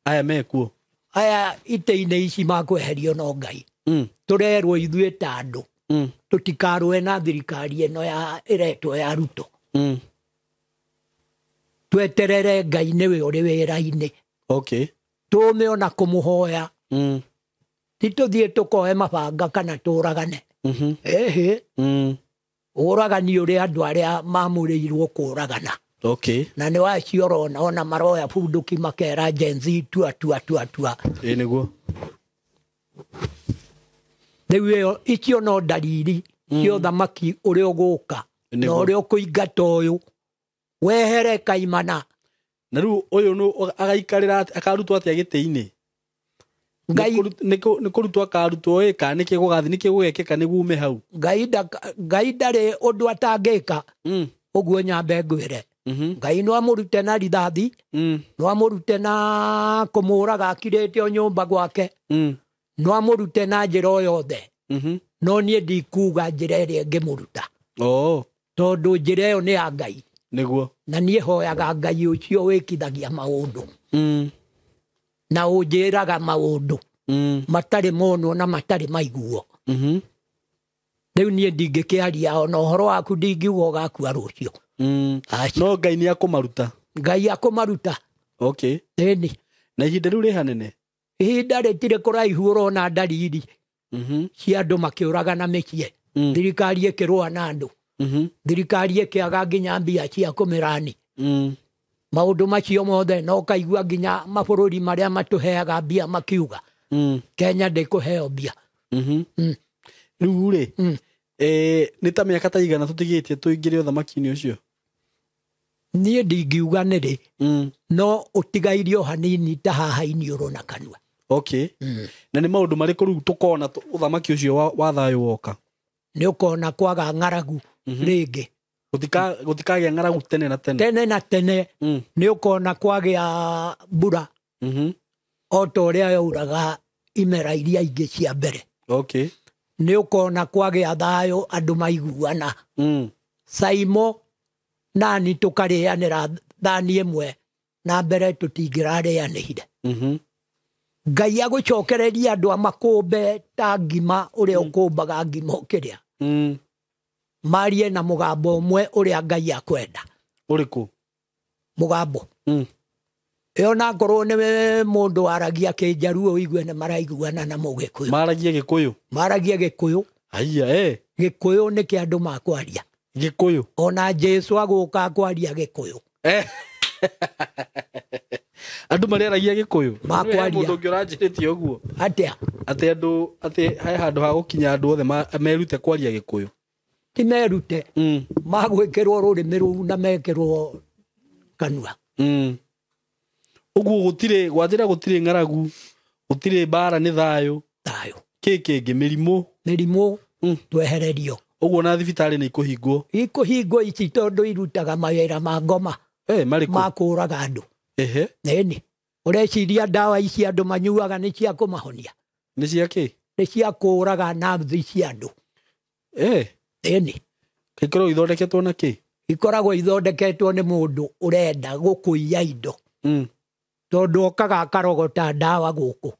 Aya mekuo. Aya itĩ-inĩ ici makweherio no Ngai. Tũrerwo ithuĩ ta andũ. Tũtikarũe na thirikari ĩno ya ĩretwo ya Ruto. Tweterere Ngai nĩwe ũrĩ wĩra-inĩ. Okay. Tũme ona kũmũhoya. Ti tũthiĩ tũkoe mabanga kana tũragane. Ĩhĩ. Ũragani ũrĩa andũ arĩa mamũrĩirwo kũragana. Okay. Na nĩ wacio ũrona ona maroya bunduki makera Gen Z tua tua tua tua. Ĩ nĩguo. Rĩu ĩyo icio no ndariri cia ũthamaki ũrĩa ũgũka na ũrĩa ũkũingata ũyũ wehere kaimana. Na rĩu ũyũ nũ agaikarĩra akarutwo atĩa gĩtĩ-inĩ? Ngai Nĩ kũrutwo akarutwo ĩ kana nĩkĩ gũgathiĩ nĩkĩ gũgekĩka nĩguo ume hau? Ngai ndarĩ ũndũ atangĩka. Ũguo nyambe ngwĩre. Ngai no amũrute na rithathi, no amũrute na kũmũraga akirĩte o nyũmba gwake, no amũrute na njĩra o yothe. No niĩ ndikuga njĩra ĩrĩa ĩngĩmũruta. Oh. Tondũ njĩra ĩyo nĩ ya Ngai. Nĩguo. Na niĩ hoyaga Ngai ũcio wĩkithagia maũndũ. Na ũnjĩraga maũndũ. Matarĩ monwo na matarĩ maiguo. Rĩu niĩ ndingĩkĩaria ona ũhoro waku ndingiuga ũgakua rũciũ. No Ngai nĩ akũmaruta. Ngai akũmaruta. Okay. Ĩni. Na ihinda rĩu rĩ hanene? Ihinda rĩtirĩ kũraihu ũrona ndariri. Cia andũ makĩũragana mĩciĩ. Thirikari ĩkĩrũa na andũ. Thirikari ĩkĩaga nginya mbia cia kũmĩrani. Maũndũ macio mothe no kaigua nginya mabũrũri marĩa matũheaga mbia makiuga. Kenya ndĩkũheo mbia. Rĩu rĩ, nĩ ta mĩaka ta igana tũtigĩtie tũingĩre ũthamaki-inĩ ũcio? Niĩ ndingiuga nĩ rĩ, no ũtigairio hanini ta haha iniũrũ na kanua. Okay. Na nĩ maũndũ marĩkũ rĩu tũkona ũthamaki ũcio wa thayũ woka? Nĩ ũkona kwaga ng'aragu rĩngĩ. Gũtikagĩa ng'aragu tene na tene. Tene na tene. Nĩ ũkona kwagĩa mbura. O ta ũrĩa yauraga imera iria ingĩ cia mbere. Okay. Nĩ ũkona kwagĩa thayũ andũ maiguana. Saimo nani tũkarĩanĩra thani ĩmwe na mbere tũtingĩrarĩanĩire. Ngai agũcokereria andũ a makũmbe ta ngima ũrĩa ũkũmbaga ngima ũkĩrĩa. Marie na mũgambo ũmwe ũrĩa Ngai akwenda. Ũrĩkũ? Mũgambo. Ĩyo nakorwo nĩ mũndũ waragia Kĩnjaruo ũigue nĩ maraiguana na Mũgĩkũyũ. Maragia Gĩkũyũ? Maragia Gĩkũyũ. Haiya, eh. Gĩkũyũ nĩ kĩa andũ makwaria. Gĩkũyũ? Ona Jesu agũka kwaria Gĩkũyũ. Andũ marĩaragia Gĩkũyũ? Makwaria. Mũndũ ũngĩ ũranjĩrĩtie ũguo. Atĩa? Atĩ andũ, atĩ he handũ ha gũkinya andũ othe merute kwaria Gĩkũyũ. Ti merute. Magwĩkĩrwo rũrĩmĩ rũu na mekĩrwo kanua. Ũguo gũtirĩ, gwanjĩra gũtirĩ ng'aragu, gũtirĩ mbara, nĩ thayũ. Thayũ. Kĩ kĩngĩ? Mĩrimũ. Mĩrimũ twehererio. Ũguo na thibitarĩ nĩ ikũhingwo? Ikũhingwo ici tondũ irutaga mawĩra ma ngoma. Marĩkũ? Ma kũũraga andũ. Ĩni. Ũreciria ndawa ici andũ manyuaga nĩ cia kũmahonia? Nĩ cia kĩ? Nĩ cia kũũraga nerves cia andũ. Ĩni. Ikoragwo ithondeketwo na kĩ? Ikoragwo ithondeketwo nĩ mũndũ ũrenda gũkũiya indo. Tondũ okaga akarogota ndawa gũkũ.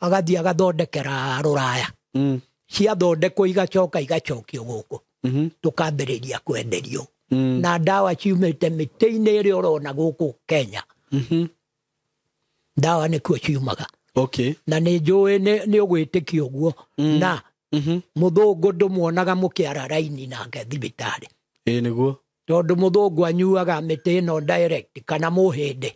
Agathiĩ agathondekera rũraya. Ciathondekwo igacoka igacokio gũkũ. Tũkambĩrĩria kwenderio. Na ndawa ciumĩte mĩtĩ-inĩ ĩrĩa ũrona gũkũ Kenya. Ndawa nĩkuo ciumaga. Okay. Na nĩ njũĩ nĩ ũgwĩtĩkia ũguo. Na mũthũngũ ndũmuonaga mũkĩara raini nake thibitarĩ. Ĩĩ nĩguo. Tondũ mũthũngũ anyuaga mĩtĩ ĩno direct kana mũhĩndĩ.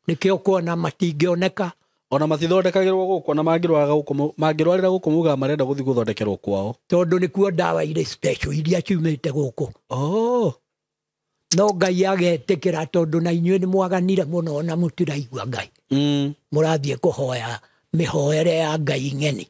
Nĩkĩo kuona matingĩoneka. Ona matithondekagĩrwo gũkũ, ona mangĩrwara gũkũ, mangĩrwarĩra gũkũ maugaga marenda gũthiĩ gũthondekerwo kwao. Tondũ nĩkuo ndawa irĩ special iria ciumĩte gũkũ. Oh. No Ngai agetĩkĩra tondũ na inyuĩ nĩ mwaganire mũno na mũtiraigua Ngai. Mũrathiĩ kũhoya mĩhoere ya Ngai ng'eni.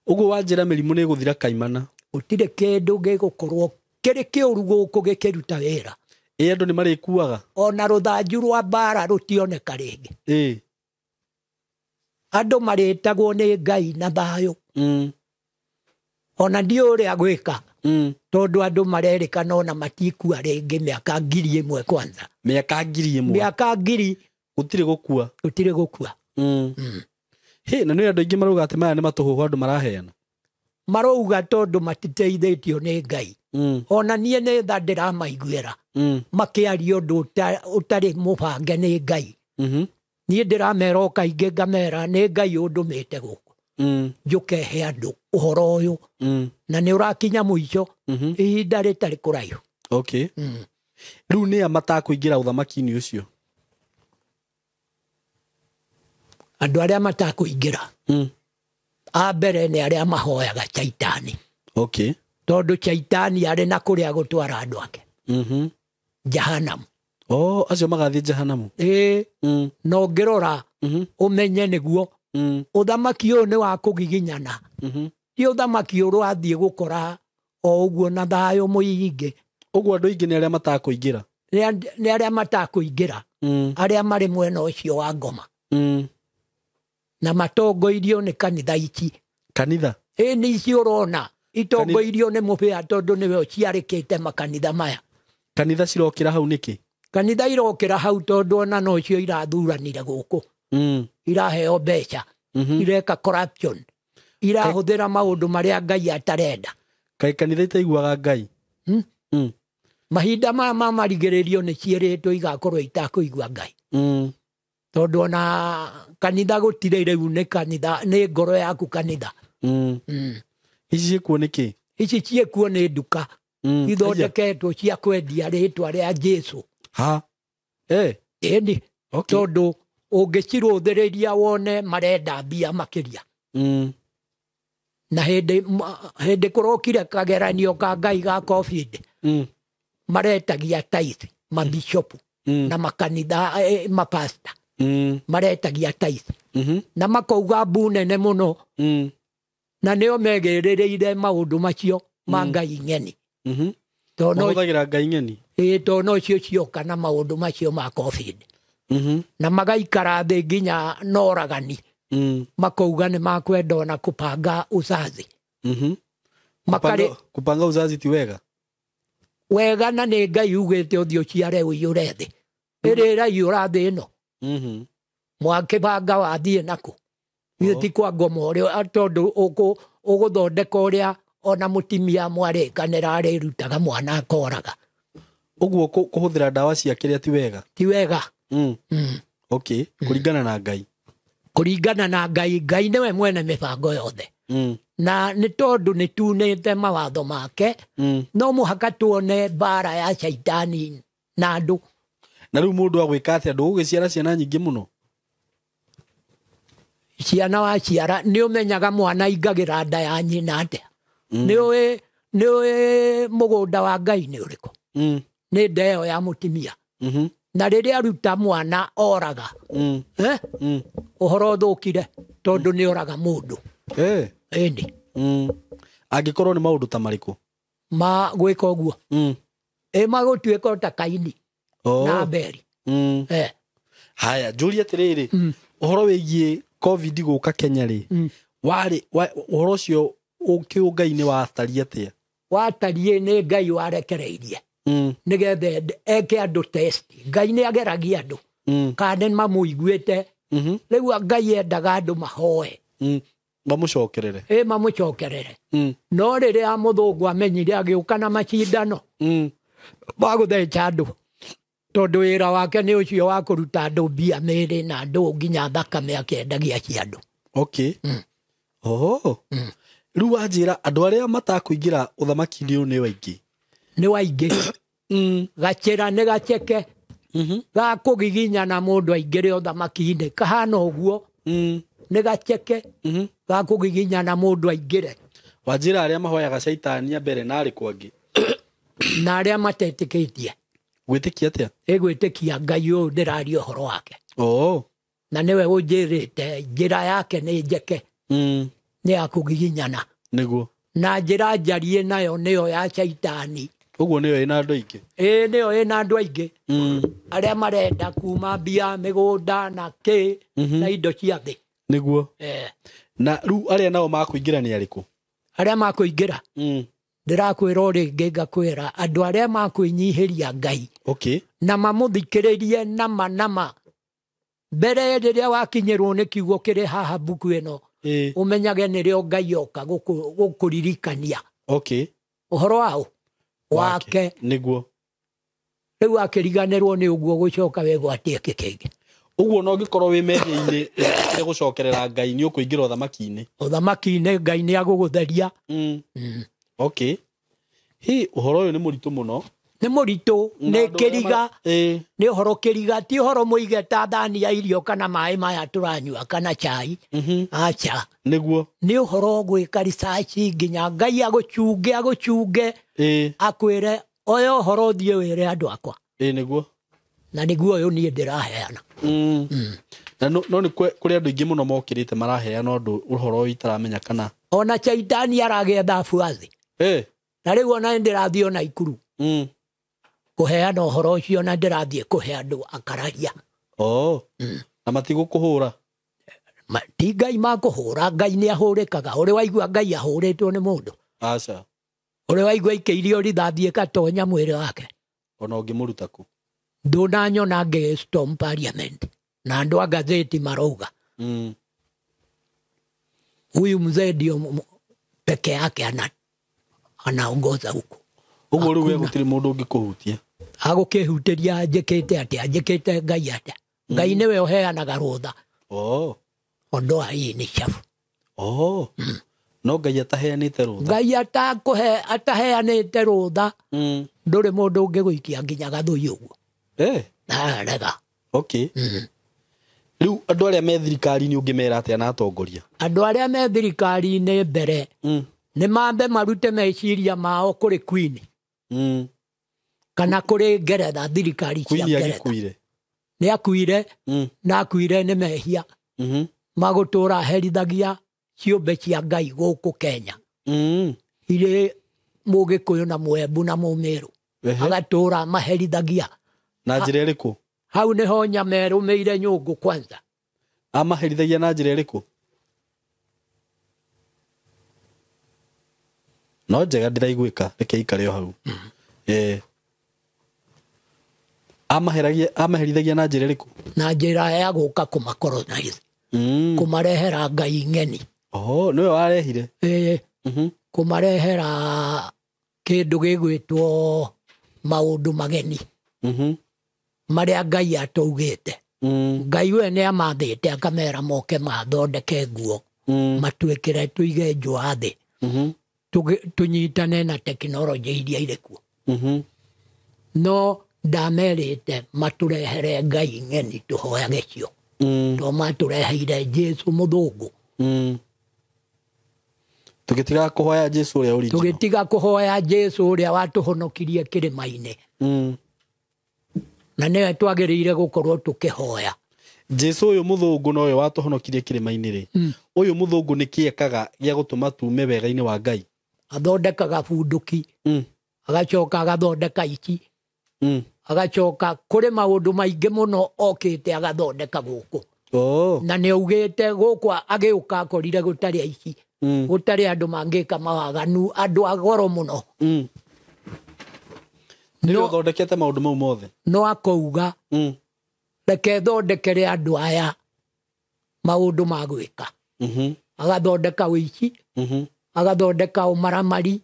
Ũguo wanjĩra mĩrimũ nĩ ĩgũthira kaimana. Gũtirĩ kĩndũ gĩgũkorwo kĩrĩ kĩũru gũkũ gĩkĩruta wĩra. Ĩ andũ nĩ marĩkuaga? Ona rũthanju rwa mbara rũtioneka rĩngĩ. Andũ marĩtagwo nĩ Ngai na thayũ. Ona ndiũĩ ũrĩa gwĩka. Tondũ andũ marerĩkana ona matikua rĩngĩ mĩaka 1000 kwanza. Mĩaka 1000? Mĩaka 1000. Gũtirĩ gũkua? Gũtirĩ gũkua. Hĩ, na nĩ andũ aingĩ marauga atĩ maya nĩ matũhũhũ andũ maraheana. Marauga tondũ matiteithĩtio nĩ Ngai. Ona niĩ nĩ tha ndĩramaiguĩra. Makĩaria ũndũ ũtarĩ mũbange nĩ Ngai. Niĩ ndĩramera o kaingĩ ngamera nĩ Ngai ũndũmĩte gũkũ. Njũke he andũ ũhoro ũyũ. Na nĩ ũrakinya mũico. Ihinda rĩtarĩ kũraihu. Okay. Rĩu nĩ a matakũingĩra ũthamaki-inĩ ũcio? Andũ arĩa matakũingĩra. A mbere nĩ arĩa mahoyaga Chaitani. Okay. Tondũ Chaitani arĩ na kũrĩa gũtwara andũ ake. Jahanamu. Oh, acio magathiĩ Jahanamu. Ĩĩ. Na ũngĩrora, ũmenye nĩguo. Ũthamaki ũyũ nĩ wa kũgiginyana. Ti ũthamaki ũrathiĩ gũkora o ũguo na thayũ mũingĩ. Ũguo andũ aingĩ nĩ arĩa matakũingĩra. Nĩ arĩa matakũingĩra. Arĩa marĩ mwena ũcio wa ngoma. Na matongoirio nĩ kanitha ici. Kanitha? Ĩni ici ũrona itongoirio nĩ mũbĩa tondũ nĩwe ũciarĩkĩte makanitha maya. Kanitha cirokĩra hau nĩkĩ? Kanitha irokĩra hau tondũ ona nocio irathuranire gũkũ. Iraheo mbeca. Ireka corruption. Irahũthĩra maũndũ marĩa Ngai atarenda. Kaĩ kanitha itaiguaga Ngai? Mahinda maya ma marigĩrĩrio nĩ ciĩrĩtwo igakorwo itakũigua Ngai. Tondũ ona kanitha gũtirĩ rĩu nĩ kanitha, nĩ ngoro yaku kanitha. Ici ciĩkuo nĩkĩ? Ici ciĩkuo nĩ nduka. Ithondeketwo cia kwendia rĩtwa rĩa Jesu. Ha. Ĩni. Okay. Tondũ ũngĩcirũthĩrĩria wone marenda mbia makĩria. Na hĩndĩ kũrokire kageranio ka Ngai ga COVID, maretagia tithe mabishopu na makanitha, mapasta. Maretagia tithe. Na makauga mbu nene mũno. Na nĩo megĩrĩrĩire maũndũ macio ma Ngai ng'eni. Mahũthagĩra Ngai ng'eni? Ĩĩ, tondũ no cio cioka na maũndũ macio ma COVID. Na magaikara thĩ nginya noragani. Makauga nĩ makwenda ona kũbanga uzazi. Kupanga uzazi ti wega? Wega na nĩ Ngai ugĩte ũthiĩ ũciare ũiyũre thĩ. Ĩrĩ ĩraiyũra thĩ ĩno. Mwakĩbanga wathiĩ nakũ? Githĩ ti kwa ngoma ũrĩa, tondũ ũgũthondeka ũrĩa ona mũtimia mwarĩkanĩra arĩrutaga mwana akoraga. Ũguo kũhũthĩra ndawa cia kĩrĩa ti wega? Ti wega. Okay, kũringana na Ngai. Kũringana na Ngai, Ngai nĩwe mwene mĩbango yothe. Na nĩ tondũ nĩ tunĩte mawatho make, no mũhaka tuone mbara ya caitani na andũ. Na rĩu mũndũ agwĩka atĩa? Ndũgũgĩciara ciana nyingĩ mũno? Ciana waciara, nĩ ũmenyaga mwana aingagĩra nda ya nyina atĩa? Nĩ ũĩ mũgũnda wa Ngai nĩ ũrĩkũ? Nĩ nda ĩyo ya mũtumia. Na rĩrĩa aruta mwana oraga. Ũhoro ũthũkire tondũ nĩ oraga mũndũ. Ĩni. Angĩkorwo nĩ maũndũ ta marĩkũ? Ma gwĩka ũguo. Ĩ magũtuĩka ta Kaini. Na Abeli. Haya, njũrie atĩrĩrĩ, ũhoro wĩgiĩ COVID gũka Kenya rĩ, warĩ ũhoro ũcio ũkĩũngai-inĩ watariĩ atĩa? Watariĩ nĩ Ngai warekereirie. Nĩgetha eke andũ test. Ngai nĩ ageragia andũ. Kana nĩ mamũiguĩte. Rĩu Ngai endaga andũ mahoe. Mamũcokerere. Ĩ, mamũcokerere. No rĩrĩa mũthũngũ amenyire agĩũka na macindano. Ma gũtheca andũ. Tondũ wĩra wake nĩ ũcio wa kũruta andũ mbia mĩĩrĩ na andũ nginya thakame akĩendagia cia andũ. Okay. Oho. Rĩu wanjĩra andũ arĩa matakũingĩra ũthamaki-inĩ ũyũ nĩ waingĩ? Nĩ waingĩ. Gacĩra nĩ gaceke. Gakũgiginya na mũndũ aingĩre ũthamaki-inĩ. Kahana ũguo. Nĩ gaceke. Gakũgiginya na mũndũ aingĩre. Wanjĩra arĩa mahoyaga caitani a mbere na arĩkũ angĩ? Na arĩa matetĩkĩtie. Gwĩtĩkia atĩa? Ĩgwĩtĩkia Ngai ũyũ ndĩraria ũhoro wake. Na nĩwe ũnjĩrĩte njĩra yake nĩ njeke. Nĩ ya kũgiginyana. Nĩguo. Na njĩra njarie nayo nĩyo ya caitani. Ũguo nĩyo ĩna andũ aingĩ? Ĩĩ, nĩyo ĩna andũ aingĩ. Arĩa marenda kuma mbia, mĩgũnda na kĩ, na indo cia thĩ. Nĩguo. Na rĩu arĩa nao makũingĩra nĩ arĩkũ? Arĩa makũingĩra? Ndĩrakwĩra o rĩngĩ ngakwĩra andũ arĩa makwĩnyihĩria Ngai. Na mamũthikĩrĩrie nama nama. Mbere rĩrĩa wakinyĩrwo nĩ kiugo kĩrĩ haha mbuku ĩno, ũmenyage nĩrĩo Ngai oka gũkũririkania. Ũhoro waũ? Wake. Nĩguo. Rĩu akĩriganĩrwo nĩ ũguo gũcoka wĩgwatie kĩkĩngĩ. Ũguo no ũngĩkorwo wĩ mehia-inĩ nĩ gũcokerera Ngai nĩ ũkũingĩra ũthamaki-inĩ. Ũthamaki-inĩ Ngai nĩ agũgũtheria. Hi, ũhoro ũyũ nĩ mũritũ mũno. Nĩ mũritũ, Na nĩ andũ arĩa kĩriga. Nĩ ũhoro kĩriga, ti ũhoro mũige ta thani ya irio kana maĩ maya tũranyua kana chai. Acha. Nĩguo. Nĩ ũhoro gwĩka research nginya Ngai agũchunge, agũchunge. Akwĩre oya ũhoro ũthiĩ wĩre andũ akwa. Nĩguo. Na nĩguo ũyũ niĩ ndĩraheana. Na no nĩ kũrĩ andũ aingĩ mũno mokĩrĩte maraheana ũndũ ũhoro ũyũ itaramenya kana. Ona Chaitani aragĩetha afuathi. Na rĩu ona nĩ ndĩrathiĩ ona Ikuru. Kũheana ũhoro ũcio na ndĩrathiĩ kũhe andũ akararia. Na matigũkũhũra? Ti Ngai makũhũra, Ngai nĩ ahũrĩkaga. Ũrĩ waigua Ngai ahũrĩtwo nĩ mũndũ? Aca. Ũrĩ waigua ikĩirio rithathi ĩgatonya mwĩrĩ wake? Ona ũngĩmũruta kũ? Ndũnanyona ngĩ storm parliament na andũ a gazeti marauga huyu mzee ndio peke yake anaongoza huku. Ũguo rĩu we gũtirĩ mũndũ ũngĩkũhutia. Agũkĩhutĩria njĩkĩte atĩa? Njĩkĩte Ngai atĩa? Ngai nĩwe ũheanaga rũtha. Ondoa hii ni chafu. No Ngai ataheanĩte rũtha. Ngai ataheanĩte rũtha. Ndũrĩ mũndũ ũngĩgũikia nginya gathũi ũguo. Rega. Okay. Rĩu andũ arĩa me thirikari-inĩ ũngĩmera atĩa na atongoria? Andũ arĩa me thirikari-inĩ mbere nĩ mambe marute meciria mao kũrĩ Queen. Kana kũrĩ Ngeretha, thirikari cia Ngeretha. Nĩ akuire na akuire nĩ mehia. Magũtũra herithagia ciũmbe cia Ngai gũkũ Kenya. Irĩ Mũgĩkũyũ na Mwembu na Mũmĩrũ. Agatũra maherithagia. Na njĩra ĩrĩkũ? Hau nĩho nyama ĩrũmĩire nyũngũ kwanza. Amaherithagia na njĩra ĩrĩkũ? No njega ndĩraiguĩka, reke ikare o hau. Amaherithagia na njĩra ĩrĩkũ? Na njĩra ya gũka kũmacolonize. Kũmarehera Ngai ng'eni. Nĩwe warehire? Kũmarehera kĩndũ gĩgwĩtwo maũndũ mageni. Marĩa Ngai atũugĩte. Ngai we nĩ amathĩte akamera moke mathondeke nguo. Matuĩkĩre tũige njũa thĩ. Tũnyitane na tekinoronjĩ iria irĩ kuo. No ndamerĩte matũrehere Ngai ng'eni tũhoyage cio. To matũreheire Jesu mũthũngũ. Tũgĩtiga kũhoya Jesu ũrĩa original. Tũgĩtiga kũhoya Jesu ũrĩa watũhonokirie kĩrĩma-inĩ. Na nĩwe twagĩrĩire gũkorwo tũkĩhoya. Jesu ũyũ mũthũngũ nowe watũhonokirie kĩrĩma-inĩ rĩ. Ũyũ mũthũngũ nĩ kĩ ekaga gĩa gũtũma tume wega-inĩ wa Ngai? Athondekaga bunduki. Agacoka agathondeka ici. Agacoka kũrĩ maũndũ maingĩ mũno okĩte agathondeka gũkũ. Na nĩ augĩte gũkũ agĩũka akorire gũtarĩ aici. Gũtarĩ andũ mangĩka mawaganu, andũ a goro mũno. Nĩwe ũthondekete maũndũ mau mothe. No akauga reke thondekere andũ aya maũndũ ma gwĩka. Agathondeka ũici, agathondeka ũmaramari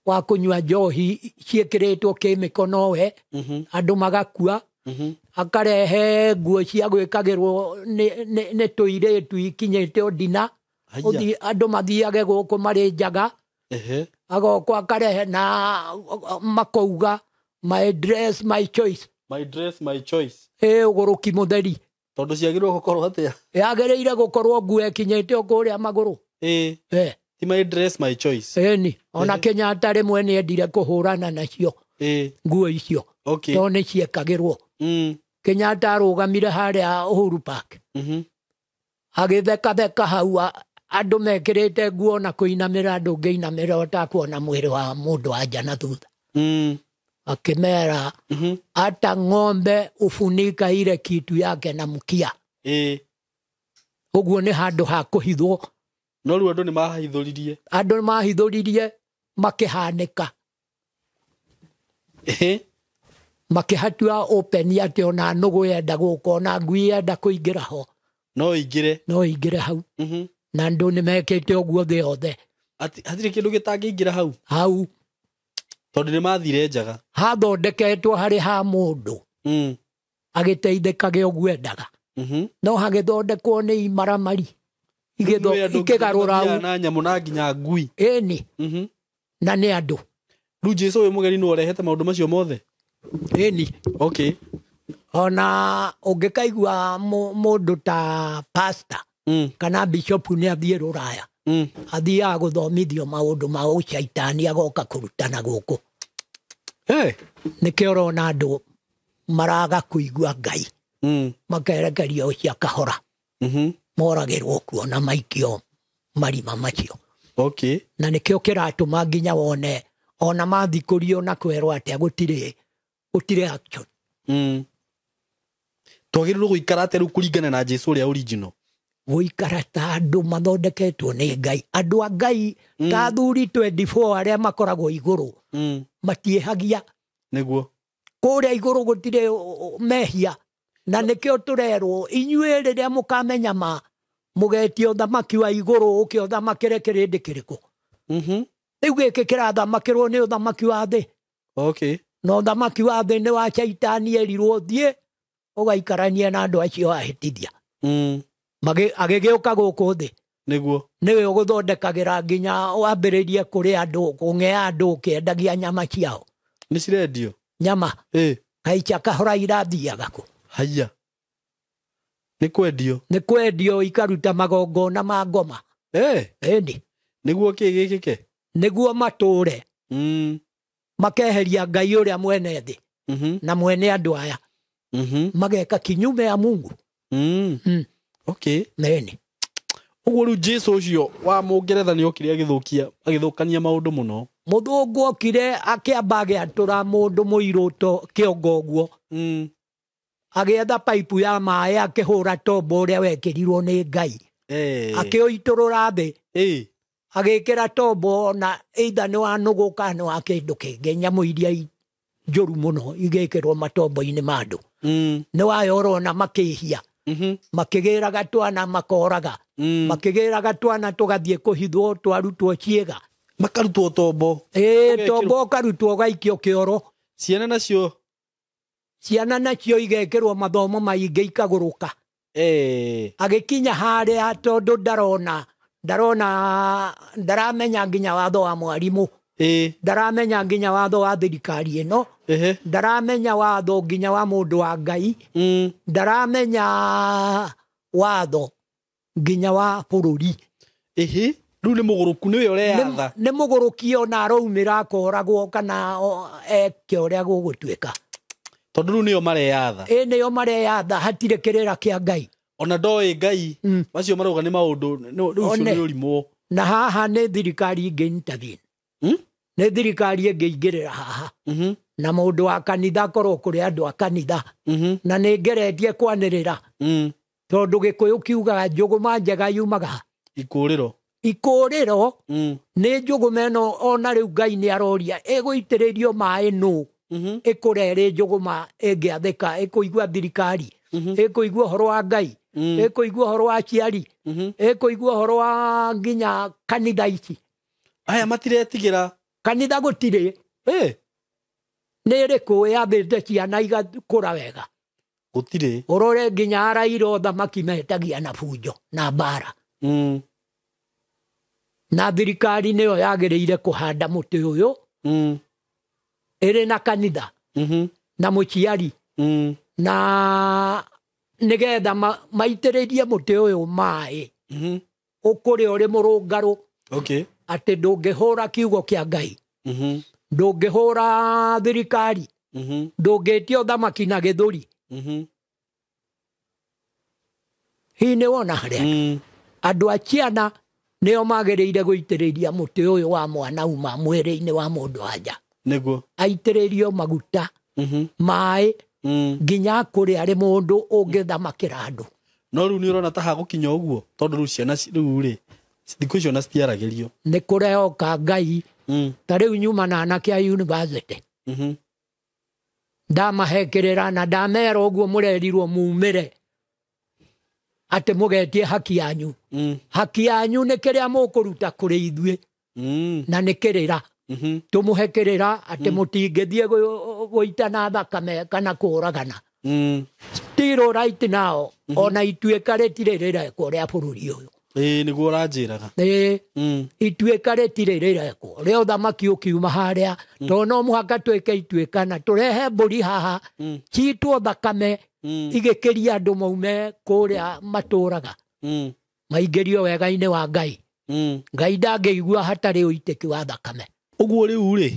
wa kũnyua njohi ciĩkĩrĩtwo kĩmĩko nowe, andũ magakua. Akarehe nguo cia gwĩkagĩrwo nĩ tũirĩtu ikinyĩte o ndina. Andũ mathiage gũkũ marĩ njaga. Agoka akarehe na makauga my dress my choice. My dress my choice. Ũgũrũki mũtheri. Tondũ ciagĩrĩirwo gũkorwo atĩa? Yagĩrĩire gũkorwo nguo ĩkinyĩte o kũrĩa magũrũ. Ti my dress my choice. Ĩni, ona Kenyatta rĩmwe nĩ endire kũhũrana nacio. Nguo icio. Tondũ nĩ ciekagĩrwo. Kenyatta arũgamire harĩa Uhuru Park. Agĩthekatheka hau andũ mekĩrĩte nguo na kũinamĩra ndũngĩinamĩra ũtakuona mwĩrĩ wa mũndũ wa nja na thutha. Akĩmera hata ng'ombe ufunika ile kitu yake na mkia. Ũguo nĩ handũ ha kũhithwo. No rĩu andũ nĩ mahithũririe. Andũ nĩ mahithũririe makĩhanĩka. Makĩhatua open atĩ ona nũgũ yenda gũka ona ngui yenda kũingĩra ho. No ĩingĩre. No ĩingĩre hau. Na andũ nĩ mekĩte ũguo thĩ yothe. Hatirĩ kĩndũ gĩtangĩingĩra hau. Hau. Tondũ nĩ mathire njaga. Hathondeketwo harĩ ha mũndũ. Agĩteithĩkage ũguo endaga. No hagĩthondekwo nĩ imaramari. Ikĩgarũra na nyamũ na nginya ngui. Ĩni. Na nĩ andũ. Rĩu Jesu ũyũ mũgeni nĩwe ũrehete maũndũ macio mothe? Ĩni. Okay. Ona ũngĩkaigua mũndũ ta pastor kana bishop nĩ athiĩ rũraya. Athiaga gũthomithio maũndũ ma ũcaitani agoka kũrutana gũkũ. Nĩkĩo ũrona andũ maraga kũigua Ngai. Makerekerio cia kahora. Moragĩrwo kuo na maikio marima macio. Okay. Na nĩkĩo kĩratũma nginya wone ona mathikũrio na kwĩrwo atĩa gũtirĩ action. Twagĩrĩirwo gũikara atĩa rĩu kũringana na Jesu ũrĩa original? Gũikara ta andũ mathondeketwo nĩ Ngai. Andũ a Ngai ta athuri 24 arĩa makoragwo igũrũ matiĩhagia. Nĩguo. Kũrĩa igũrũ gũtirĩ mehia. Na nĩkĩo tũrerwo inyuĩ rĩrĩa mũkamenya ma mũgetio ũthamaki wa igũrũ ũke ũthamakĩre kĩrĩndĩ kĩrĩkũ. Rĩu gĩkĩ kĩrathamakĩrwo nĩ ũthamaki wa thĩ. Okay. Na ũthamaki wa thĩ nĩ wa Shaitani erirwo thiĩ ũgaikaranie na andũ acio ahĩtithia. Agĩgĩũka gũkũ thĩ. Nĩguo. Nĩwe ũgũthondekagĩra nginya wambĩrĩrie kũrĩ andũ, kũng'ea andũ ũkĩendagia nyama ciao. Nĩ cirendio? Nyama. Kaicha kahora irathiaga kũ? Haiya. Nĩ kwendio? Nĩ kwendio ikaruta magongona ma ngoma. Ĩni. Nĩguo kĩ gĩkĩke? Nĩguo matũre. Makeheria Ngai ũrĩa mwene thĩ. Na mwene andũ aya. Mageka kinyume ya Mungu. Okay. Nĩni. Ũguo rĩu Jesu ũcio wa Mũngeretha nĩ okire agĩthũkania maũndũ mũno. Mũthũngũ okire akĩamba agĩatũra mũndũ mũirũ to kĩongo ũguo. Agĩetha paipu ya maĩ akĩhũra tombo ũrĩa wekĩrirwo nĩ Ngai. Akĩũitũrũra thĩ. Agĩkĩra tombo na either nĩ wa nũgũ kana nĩ wa kĩndũ kĩngĩ, nyamũ iria njũru mũno igĩkĩrwo matombo-inĩ ma andũ. Nĩ wayo ũrona makĩhia. Makĩgĩraga twana makoraga. Makĩgĩraga twana tũgathiĩ kũhithwo twarutwo ciĩga. Makarutwo tombo. Tombo ũkarutwo ũgaikio kĩoro. Ciana nacio? Ciana nacio igekĩrwo mathomo maingĩ ikagũrũka. Agĩkinya harĩa tondũ ndarona ndaramenya nginya watho wa mwarimũ. Ndaramenya nginya watho wa thirikari ĩno. Ndaramenya watho nginya wa mũndũ wa Ngai. Ndaramenya watho nginya wa bũrũri. Rĩu nĩ mũgũrũku nĩwe ũreyatha. Nĩ mũgũrũki ona araumĩra akoragwo kana eke ũrĩa gũgũtuĩka. Tondũ rĩu nĩo mareyatha. Nĩo mareyatha, hatirĩ kĩrĩra kĩa Ngai. Ona ndoĩ Ngai. Macio marauga nĩ maũndũ, rĩu ũcio nĩ ũrimũ. Na haha nĩ thirikari ĩngĩ intervene. Nĩ thirikari ĩngĩingĩrĩra haha. Na mũndũ wa kanitha akorwo kũrĩ andũ a kanitha. Na nĩ ngeretie kwanĩrĩra. Tondũ Gĩkũyũ kiugaga njũgũma njega yumaga ikũrĩro. Ikũrĩro nĩ njũgũma ĩno ona rĩu Ngai nĩ aroria ĩgũitĩrĩrio maĩ nũ. Ĩkũre ĩrĩ njũgũma ĩngĩathĩka, ĩkũigua thirikari, ĩkũigua ũhoro wa Ngai, ĩkũigua ũhoro wa aciari, ĩkũigua ũhoro wa nginya kanitha ici. Aya matiretigĩra. Kanitha gũtirĩ. Nĩ ĩrĩkũ yathĩte ciana igakũra wega? Gũtirĩ. Ũrore nginya araira ũthamaki metagia na bunjo na mbara. Na thirikari nĩyo yagĩrĩire kũhanda mũtĩ ũyũ. Ĩrĩ na kanitha. Na mũciari. Na nĩgetha maitĩrĩrie mũtĩ ũyũ maĩ. Ũkũre ũrĩ mũrũngarũ. Atĩ ndũngĩhũra kiugo kĩa Ngai. Ndũngĩhũra thirikari. Ndũngĩtia ũthamaki na gĩthũri. Hihi nĩ wona harĩa? Andũ a ciana nĩo magĩrĩire gũitĩrĩria mũtĩ ũyũ wa mwana uma mwĩrĩ-inĩ wa mũndũ wa nja. Nĩguo. Aitĩrĩrio maguta, maĩ, nginya kũrĩ arĩ mũndũ ũngĩthamakĩra andũ. No rĩu nĩ ũrona ta hagũkinya ũguo tondũ rĩu ciana rĩu rĩ thikũ icio na citiaragĩrio. Nĩ kũrehoka Ngai. Ta rĩu nyuma na anake a university. Ndamahekĩrĩra na ndamera ũguo mũrerirwo mumĩre atĩ mũgetie haki yanyu. Haki yanyu nĩ kĩrĩa mũkũruta kũrĩ ithuĩ. Na nĩ kĩrĩra. Tũmũhe kĩrĩra atĩ mũtingĩthiĩ gũitana thakame kana kũũragana. Still right now, ona ituĩka rĩtirĩ rĩrekwo rĩa bũrũri ũyũ. Nĩguo ũranjĩraga. Ituĩka rĩtirĩ rĩrekwo rĩa ũthamaki ũkiuma harĩa, tondũ no mũhaka twĩke ituĩka na tũrehe mbũri haha, ciitwo thakame, igĩkĩria andũ maume kũrĩa matũraga. Maingĩrio wega-inĩ wa Ngai. Ngai ndangĩigua hatarĩ ũitĩki wa thakame. Ũguo rĩu rĩ,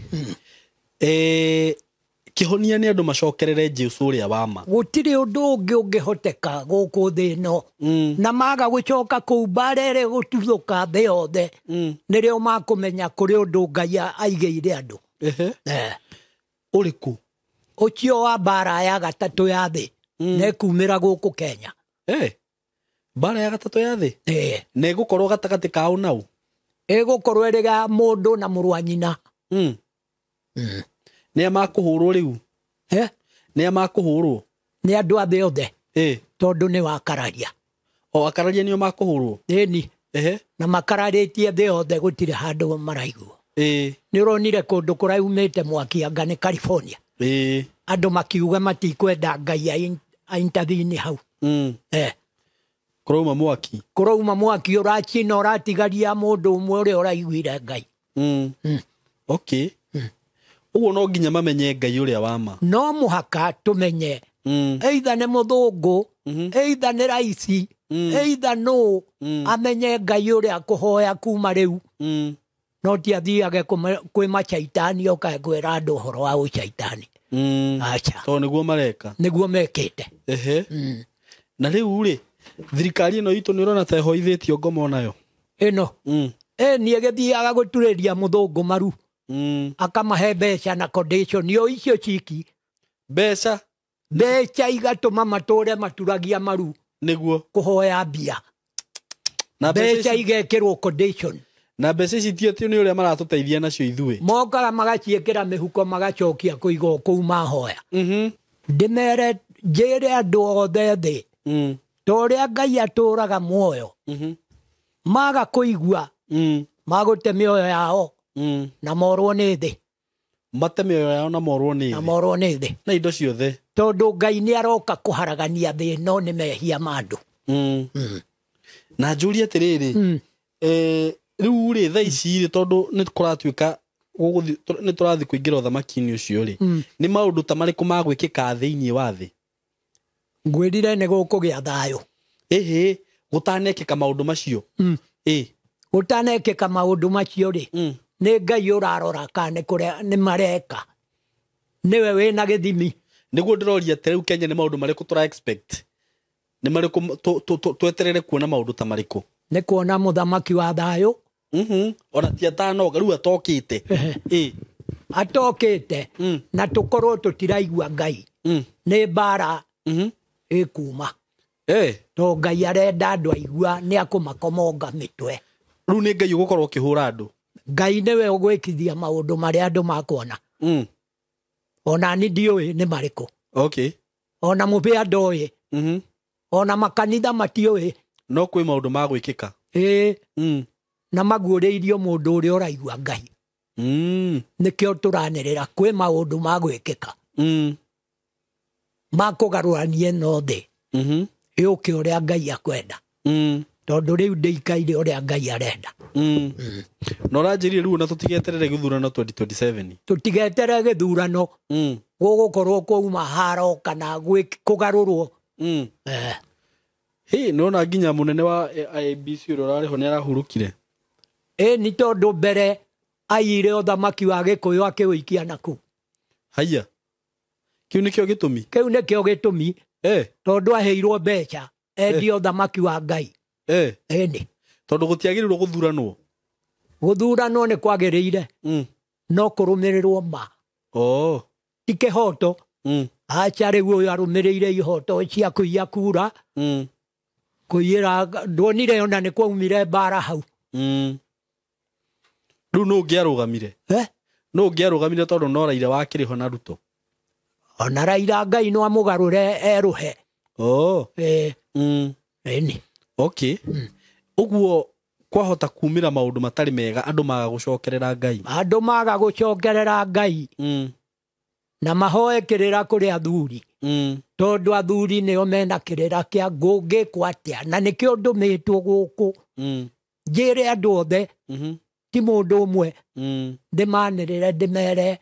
kĩhonia nĩ andũ macokerere Jesũ ũrĩa wa ma. Gũtirĩ ũndũ ũngĩ ũngĩhoteka gũkũ thĩ ĩno. Na maga gũcoka kũu mbara ĩrĩa ĩgũtuthũka thĩ yothe, nĩrĩo makũmenya kũrĩ ũndũ Ngai aigĩire andũ. Ũrĩkũ? Ũcio wa mbara ya gatatũ ya thĩ, nĩkumĩra gũkũ Kenya. Mbara ya gatatũ ya thĩ? Ĩĩ. Na ĩgũkorwo gatagatĩ kao nau? Ĩgũkorwo ĩrĩ ga mũndũ na mũrũ wa nyina. Nĩa makũhũrwo rĩu? Eh? Nĩa makũhũrwo? Nĩ andũ a thĩ othe. Ĩĩ. Tondũ nĩ wakararia. O akararia nĩo makũhũrwo? Ĩni. Ehe. Na makararĩtie thĩ yothe gũtirĩ handũ maraigua. Ĩĩ. Nĩ ũronire kũndũ kũraumĩte mwaki anga nĩ California. Ĩĩ. Andũ makiuga matikwenda Ngai aintervene hau. Kũrauma mwaki. Kũrauma mwaki ũracina ũratigaria mũndũ ũmwe ũrĩa ũraiguire Ngai. Okay. Ũguo no nginya mamenye Ngai ũrĩa wa ma. No mũhaka tũmenye. Either nĩ mũthũngũ, either nĩ raici, either nũ, amenye Ngai ũrĩa akũhoya kuma rĩu. No ti athiage kwĩ macaitani okae kwĩra andũ ũhoro wa ũcaitani. Aca. Tondũ nĩguo mareka. Nĩguo mekĩte. Ehe. Na rĩu rĩ, thirikari ĩno itũ nĩ ũrona ta ĩhoithĩtio ngoma onayo? Ĩno. Ĩni ĩgĩthiaga gũturĩria mũthũngũ maru. Akamahe mbeca na condition o icio ciki. Mbeca? Mbeca igatũma matũre maturagia maru. Nĩguo. Kũhoya mbia. Na mbeca igekĩrwo condition. Na mbeca ici ti atĩ nĩ ũrĩa maratũteithia nacio ithuĩ. Mokaga magaciĩkĩra mĩhuko magacokia kũiga kũu mahoya. Ndĩmere njĩre andũ othe thĩ. Ta ũrĩa Ngai atũraga muoyo. Maga kũigua. Magũte mĩoyo yao. Na morwo nĩ thĩ. Mate mĩoyo yao na morwo nĩ thĩ. Na morwo nĩ thĩ. Na indo ciothe. Tondũ Ngai nĩ aroka kũharagania thĩ no nĩ mehia ma andũ. Na njũrie atĩrĩrĩ, rĩu rĩ thaa ici rĩ tondũ nĩ kũratuĩka nĩ tũrathiĩ kũingĩra ũthamaki-inĩ ũcio rĩ, nĩ maũndũ ta marĩkũ magwĩkĩka thĩinĩ wa thĩ? Ngwĩrire nĩ gũkũgĩa thayũ. Ĩhĩ, gũtanekĩka maũndũ macio. Ĩ. Gũtanekĩka maũndũ macio rĩ, nĩ Ngai ũrarora kana nĩ mareka. Nĩwe wĩna gĩthimi. Nĩguo ndĩroria atĩ rĩu Kenya nĩ maũndũ marĩkũ tũra expect? Nĩ marĩkũ tweterere kuona maũndũ ta marĩkũ? Nĩ kuona mũthamaki wa thayũ. Ona ti atanoga rĩu atokĩte. Ĩ. Atokĩte. Na tũkorwo tũtiraigua Ngai. Nĩ mbara ĩkuma. To Ngai arenda andũ aigua nĩ akũmakomonga mĩtwe. Rĩu nĩ Ngai ũgũkorwo ũkĩhũra andũ. Ngai nĩwe ũgwĩkithia maũndũ marĩa andũ makuona. Ona ni ndiũĩ nĩ marĩkũ. Okay. Ona mũbĩa ndoĩ. Ona makanitha matiũĩ. No kwĩ maũndũ ma gwĩkĩka. Ĩĩ. Na maguũrĩirio mũndũ ũrĩa ũraigua Ngai. Nĩkĩo tũranĩrĩra kwĩ maũndũ ma gwĩkĩka. Ma kũgarũrania ĩno thĩ. Ĩũke ũrĩa Ngai akwenda. Tondũ rĩu ndĩikaire ũrĩa Ngai arenda. Na ũranjĩrire rĩu ona tũtigeterere gĩthurano 2027. Tũtigeterere gĩthurano. Gũgũkorwo kwauma haro kana kũgarũrwo. Hĩ, nĩwona nginya mũnene wa IEBC ũrĩa ũrarĩ ho nĩarahurũkire. Ĩ, nĩ tondũ mbere aiyire ũthamaki wa Gĩkũyũ akĩũikia nakũu. Haiya. Kĩu nĩkĩo gĩtũmi? Kĩu nĩkĩo gĩtũmi. Tondũ aheirwo mbeca endie ũthamaki wa Ngai. Ĩni. Tondũ gũtiagĩrĩirwo gũthuranwo. Gũthuranwo nĩ kwagĩrĩire. No kũrũmĩrĩrwo ma. Ti kĩhoto. Acha rĩu ũyũ arũmĩrĩire ihoto cia kũiya kura. Kũiyĩra nduonire ona nĩ kwaumire mbara hau. Rĩu nũ ũngĩ arũgamire? Nũ ũngĩ arũgamire tondũ no Raila wakĩrĩ ho na Ruto? Ona Raila Ngai no amũgarũre erũhe. Ĩni. Okay. Ũguo kwahota kumĩra maũndũ matarĩ mega andũ maga gũcokerera Ngai. Andũ maga gũcokerera Ngai. Na mahoe kĩrĩra kũrĩ athuri. Tondũ athuri nĩo mena kĩrĩra kĩa ngũngĩkwo atĩa na nĩkĩo ndũmĩtwo gũkũ. Njĩre andũ othe. Ti mũndũ ũmwe. Ndĩmanĩrĩre ndĩmere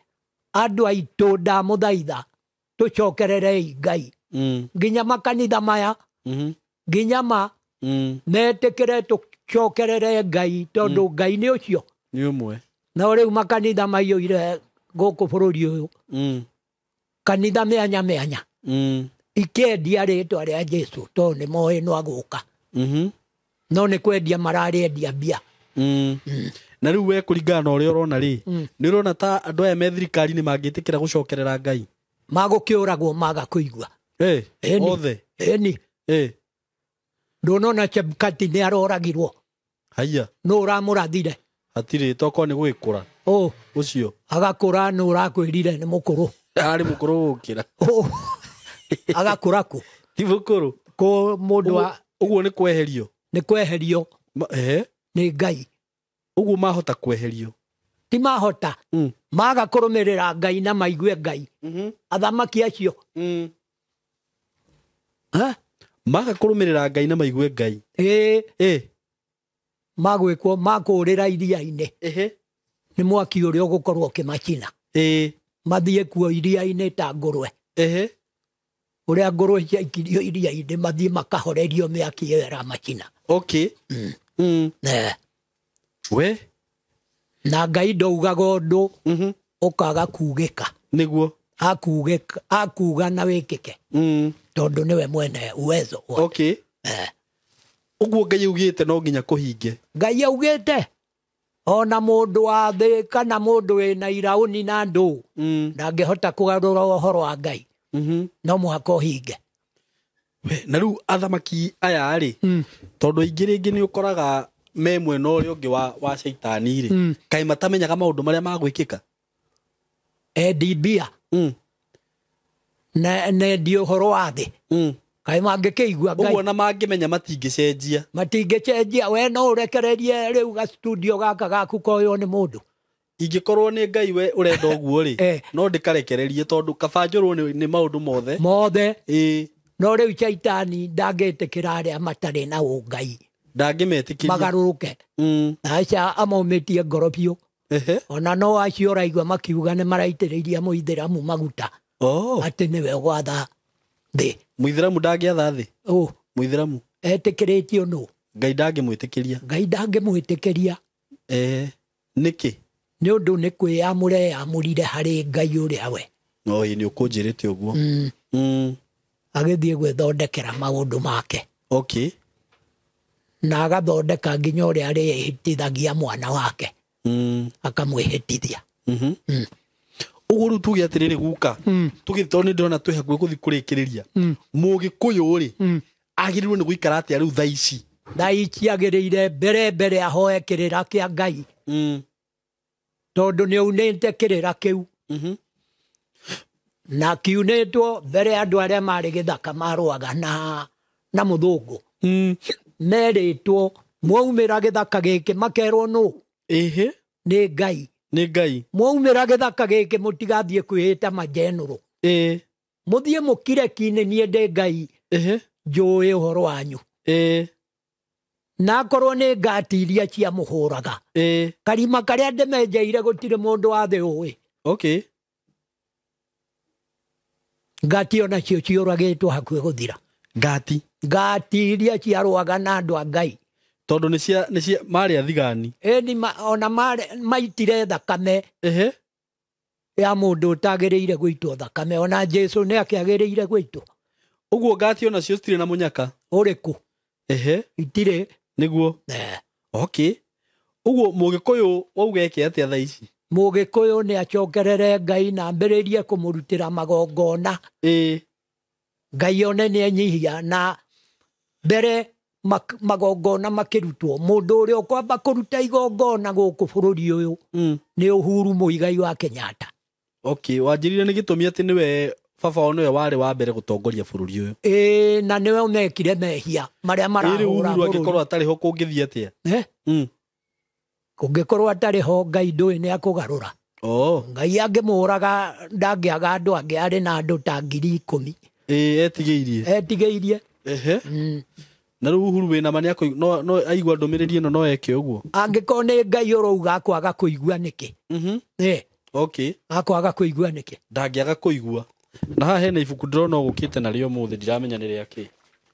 andũ aitũ ndamũthaitha tũcokererei Ngai. Nginya makanitha maya. Nginya ma metĩkĩre tũcokerere Ngai tondũ Ngai nĩ ũcio. Nĩ ũmwe. No rĩu makanitha maiyũire gũkũ bũrũri ũyũ. Kanitha mĩanya mĩanya. Ikĩendia rĩtwa rĩa Jesũ tondũ nĩ moĩ no agũka. No nĩ kwendia mararĩendia mbia. Na rĩu we kũringana na ũrĩa ũrona rĩ, nĩ ũrona ta andũ aya me thirikari-inĩ mangĩtĩkĩra gũcokerera Ngai? Magũkĩũragwo maga kũigua. Othe? Ĩni. Ndũnona Chebukati nĩ aroragirwo. Haiya. Nũ ũramũrathire? Hatirĩ, tokorwo nĩ gũgĩkũra. Ũ. Ũcio. Agakũra nũ ũrakwĩrire nĩ mũkũrũ? Arĩ mũkũrũ gũkĩra. Ũ. Agakũra kũ? Ti mũkũrũ. Kũ mũndũ wa Ũguo nĩ kweherio. Nĩ kweherio. Nĩ Ngai. Ũguo mahota kweherio. Ti mahota. Maga kũrũmĩrĩra Ngai na maigue Ngai. Athamaki acio. Ha? Maga kũrũmĩrĩra Ngai na maigue Ngai. Ĩĩ. Magwĩkwo makũrĩra iria-inĩ. Nĩ mwaki ũrĩa ũgũkorwo ũkĩmacina. Mathiĩ kuo iria-inĩ ta ngũrwe. Ũrĩa ngũrwe ciaikirio iria-inĩ mathiĩ makahorerio mĩaki ĩyo ĩramacina. Okay. We? Na Ngai ndaugaga ũndũ ũkaga kugĩka. Nĩguo. Akugĩka, akuga na wĩkĩke. Tondũ nĩwe mwene uwezo wothe. Okay. Ũguo Ngai augĩte no nginya kũhinge. Ngai augĩte ona mũndũ wa thĩ kana mũndũ wĩna iraũni na ndũ ndangĩhota kũgarũra ũhoro wa Ngai. No mũhaka ũhinge. We, na rĩu athamaki aya rĩ, tondũ aingĩ rĩngĩ nĩ ũkoraga me mwena ũrĩa ũngĩ wa caitani rĩ, kaĩ matamenyaga maũndũ marĩa magwĩkĩka? Endi mbia. Na endi ũhoro wa thĩ. Kaĩ mangĩkĩigua Ngai. Ũguo na mangĩmenya matingĩcenjia. Matingĩcenjia. We no ũrekererie rĩu ga studio gaka gaku koywo nĩ mũndũ. Ingĩkorwo nĩ Ngai we ũrenda ũguo rĩ, no ndĩkarekererie tondũ kaba njũrwo nĩ maũndũ mothe. Mothe. No rĩu caitani ndangĩtĩkĩra arĩa matarĩ na ũngai. Ndangĩmetĩkĩria. Magarũrũke. Na aca amaumĩtie ngoro biũ. Ona no acio ũraigua makiuga nĩ maraitĩrĩirie mũithĩramu maguta. Atĩ nĩwe ũgwatha thĩ. Mũithĩramu ndangĩatha thĩ? Ũ. Mũithĩramu. Etĩkĩrĩtio nũ? Ngai ndangĩmwĩtĩkĩria. Ngai ndangĩmwĩtĩkĩria. Nĩkĩ? Nĩ ũndũ nĩ kwĩyamũra eyamũrire harĩ Ngai ũrĩa we. No, ĩĩ, nĩ ũkũnjĩrĩte ũguo. Agĩthiĩ gwĩthondekera maũndũ make. Okay. Na agathondeka nginya ũrĩa arĩhĩtithagia mwana wake. Akamwĩhĩtithia. Ũguo rĩu tuge atĩrĩrĩ guka, tuge tondũ nĩ ndĩrona twĩ hakuhĩ gũthiĩ kũrĩkĩrĩria. Mũgĩkũyũ rĩ, agĩrĩirwo nĩ gũikara atĩa rĩu thaa ici? Thaa ici agĩrĩire mbere mbere ahoe kĩrĩra kĩa Ngai. Tondũ nĩ aunĩte kĩrĩra kĩu. Na kiunĩtwo mbere andũ arĩa marĩ gĩthaka marũaga na mũthũngũ. Merĩtwo mwaumĩra gĩthaka gĩkĩ makerwo nũ? Nĩ Ngai. Nĩ Ngai. Mwaumĩra gĩthaka gĩkĩ mũtigathiĩ kwĩĩta majenũrũ. Mũthiĩ mũkire ki nĩ niĩ ndĩ Ngai. Njũĩ ũhoro wanyu. Na akorwo nĩ ngati iria ciamũhũraga. Karima karĩa ndĩmenjeire gũtirĩ mũndũ wa thĩ ũĩ. Okay. Ngati onacio ciũragĩtwo hakuhĩ gũthira. Ngati? Ngati iria ciarũaga na andũ a Ngai. Tondũ nĩ cia marĩ athigani. Ĩni ona maitire thakame. Ya mũndũ ũtagĩrĩire gũitwo thakame. Ona Jesũ nĩ akĩagĩrĩire gũitwo. Ũguo ngati onacio citirĩ na mũnyaka? Ũrĩkũ? Itirĩ. Nĩguo? Okay. Ũguo mũgĩkũyũ wauga eke atĩa thaa ici? Mũgĩkũyũ nĩ acokerere Ngai na ambĩrĩrie kũmũrutĩra magongona. Ngai one nĩ enyihia na mbere magongona makĩrutwo. Mũndũ ũrĩa ũkwamba kũruta igongona gũkũ bũrũri ũyũ nĩ Uhuru Muigai wa Kenyatta. Okay, wanjĩrire nĩ gĩtũmi atĩ nĩwe baba wao nĩwe warĩ wa mbere gũtongoria bũrũri ũyũ. Ĩĩ, na nĩwe mekire mehia marĩa marahũra Ĩĩ, rĩu Uhuru bũrũri. angĩkorwo atarĩ ho kũngĩthiĩ atĩa? Kũngĩkorwo atarĩ ho Ngai ndũĩ nĩ akũgarũra. Ngai angĩmũraga ndangĩaga andũ angĩ, arĩ na andũ ta 10,000. Ĩĩ, etigĩirie. Etigĩirie. Na rĩu Uhuru wĩna ma nĩ no aigua ndũmĩrĩri ĩno no eke ũguo. Angĩkorwo nĩ Ngai ũrauga akwaga kũigua nĩkĩ? Akwaga kũigua nĩkĩ? Ndangĩaga kũigua. Na haha hena ibuku ndĩrona ũgũkĩte narĩo ũmũthĩ, ndiramenya nĩ rĩa kĩ.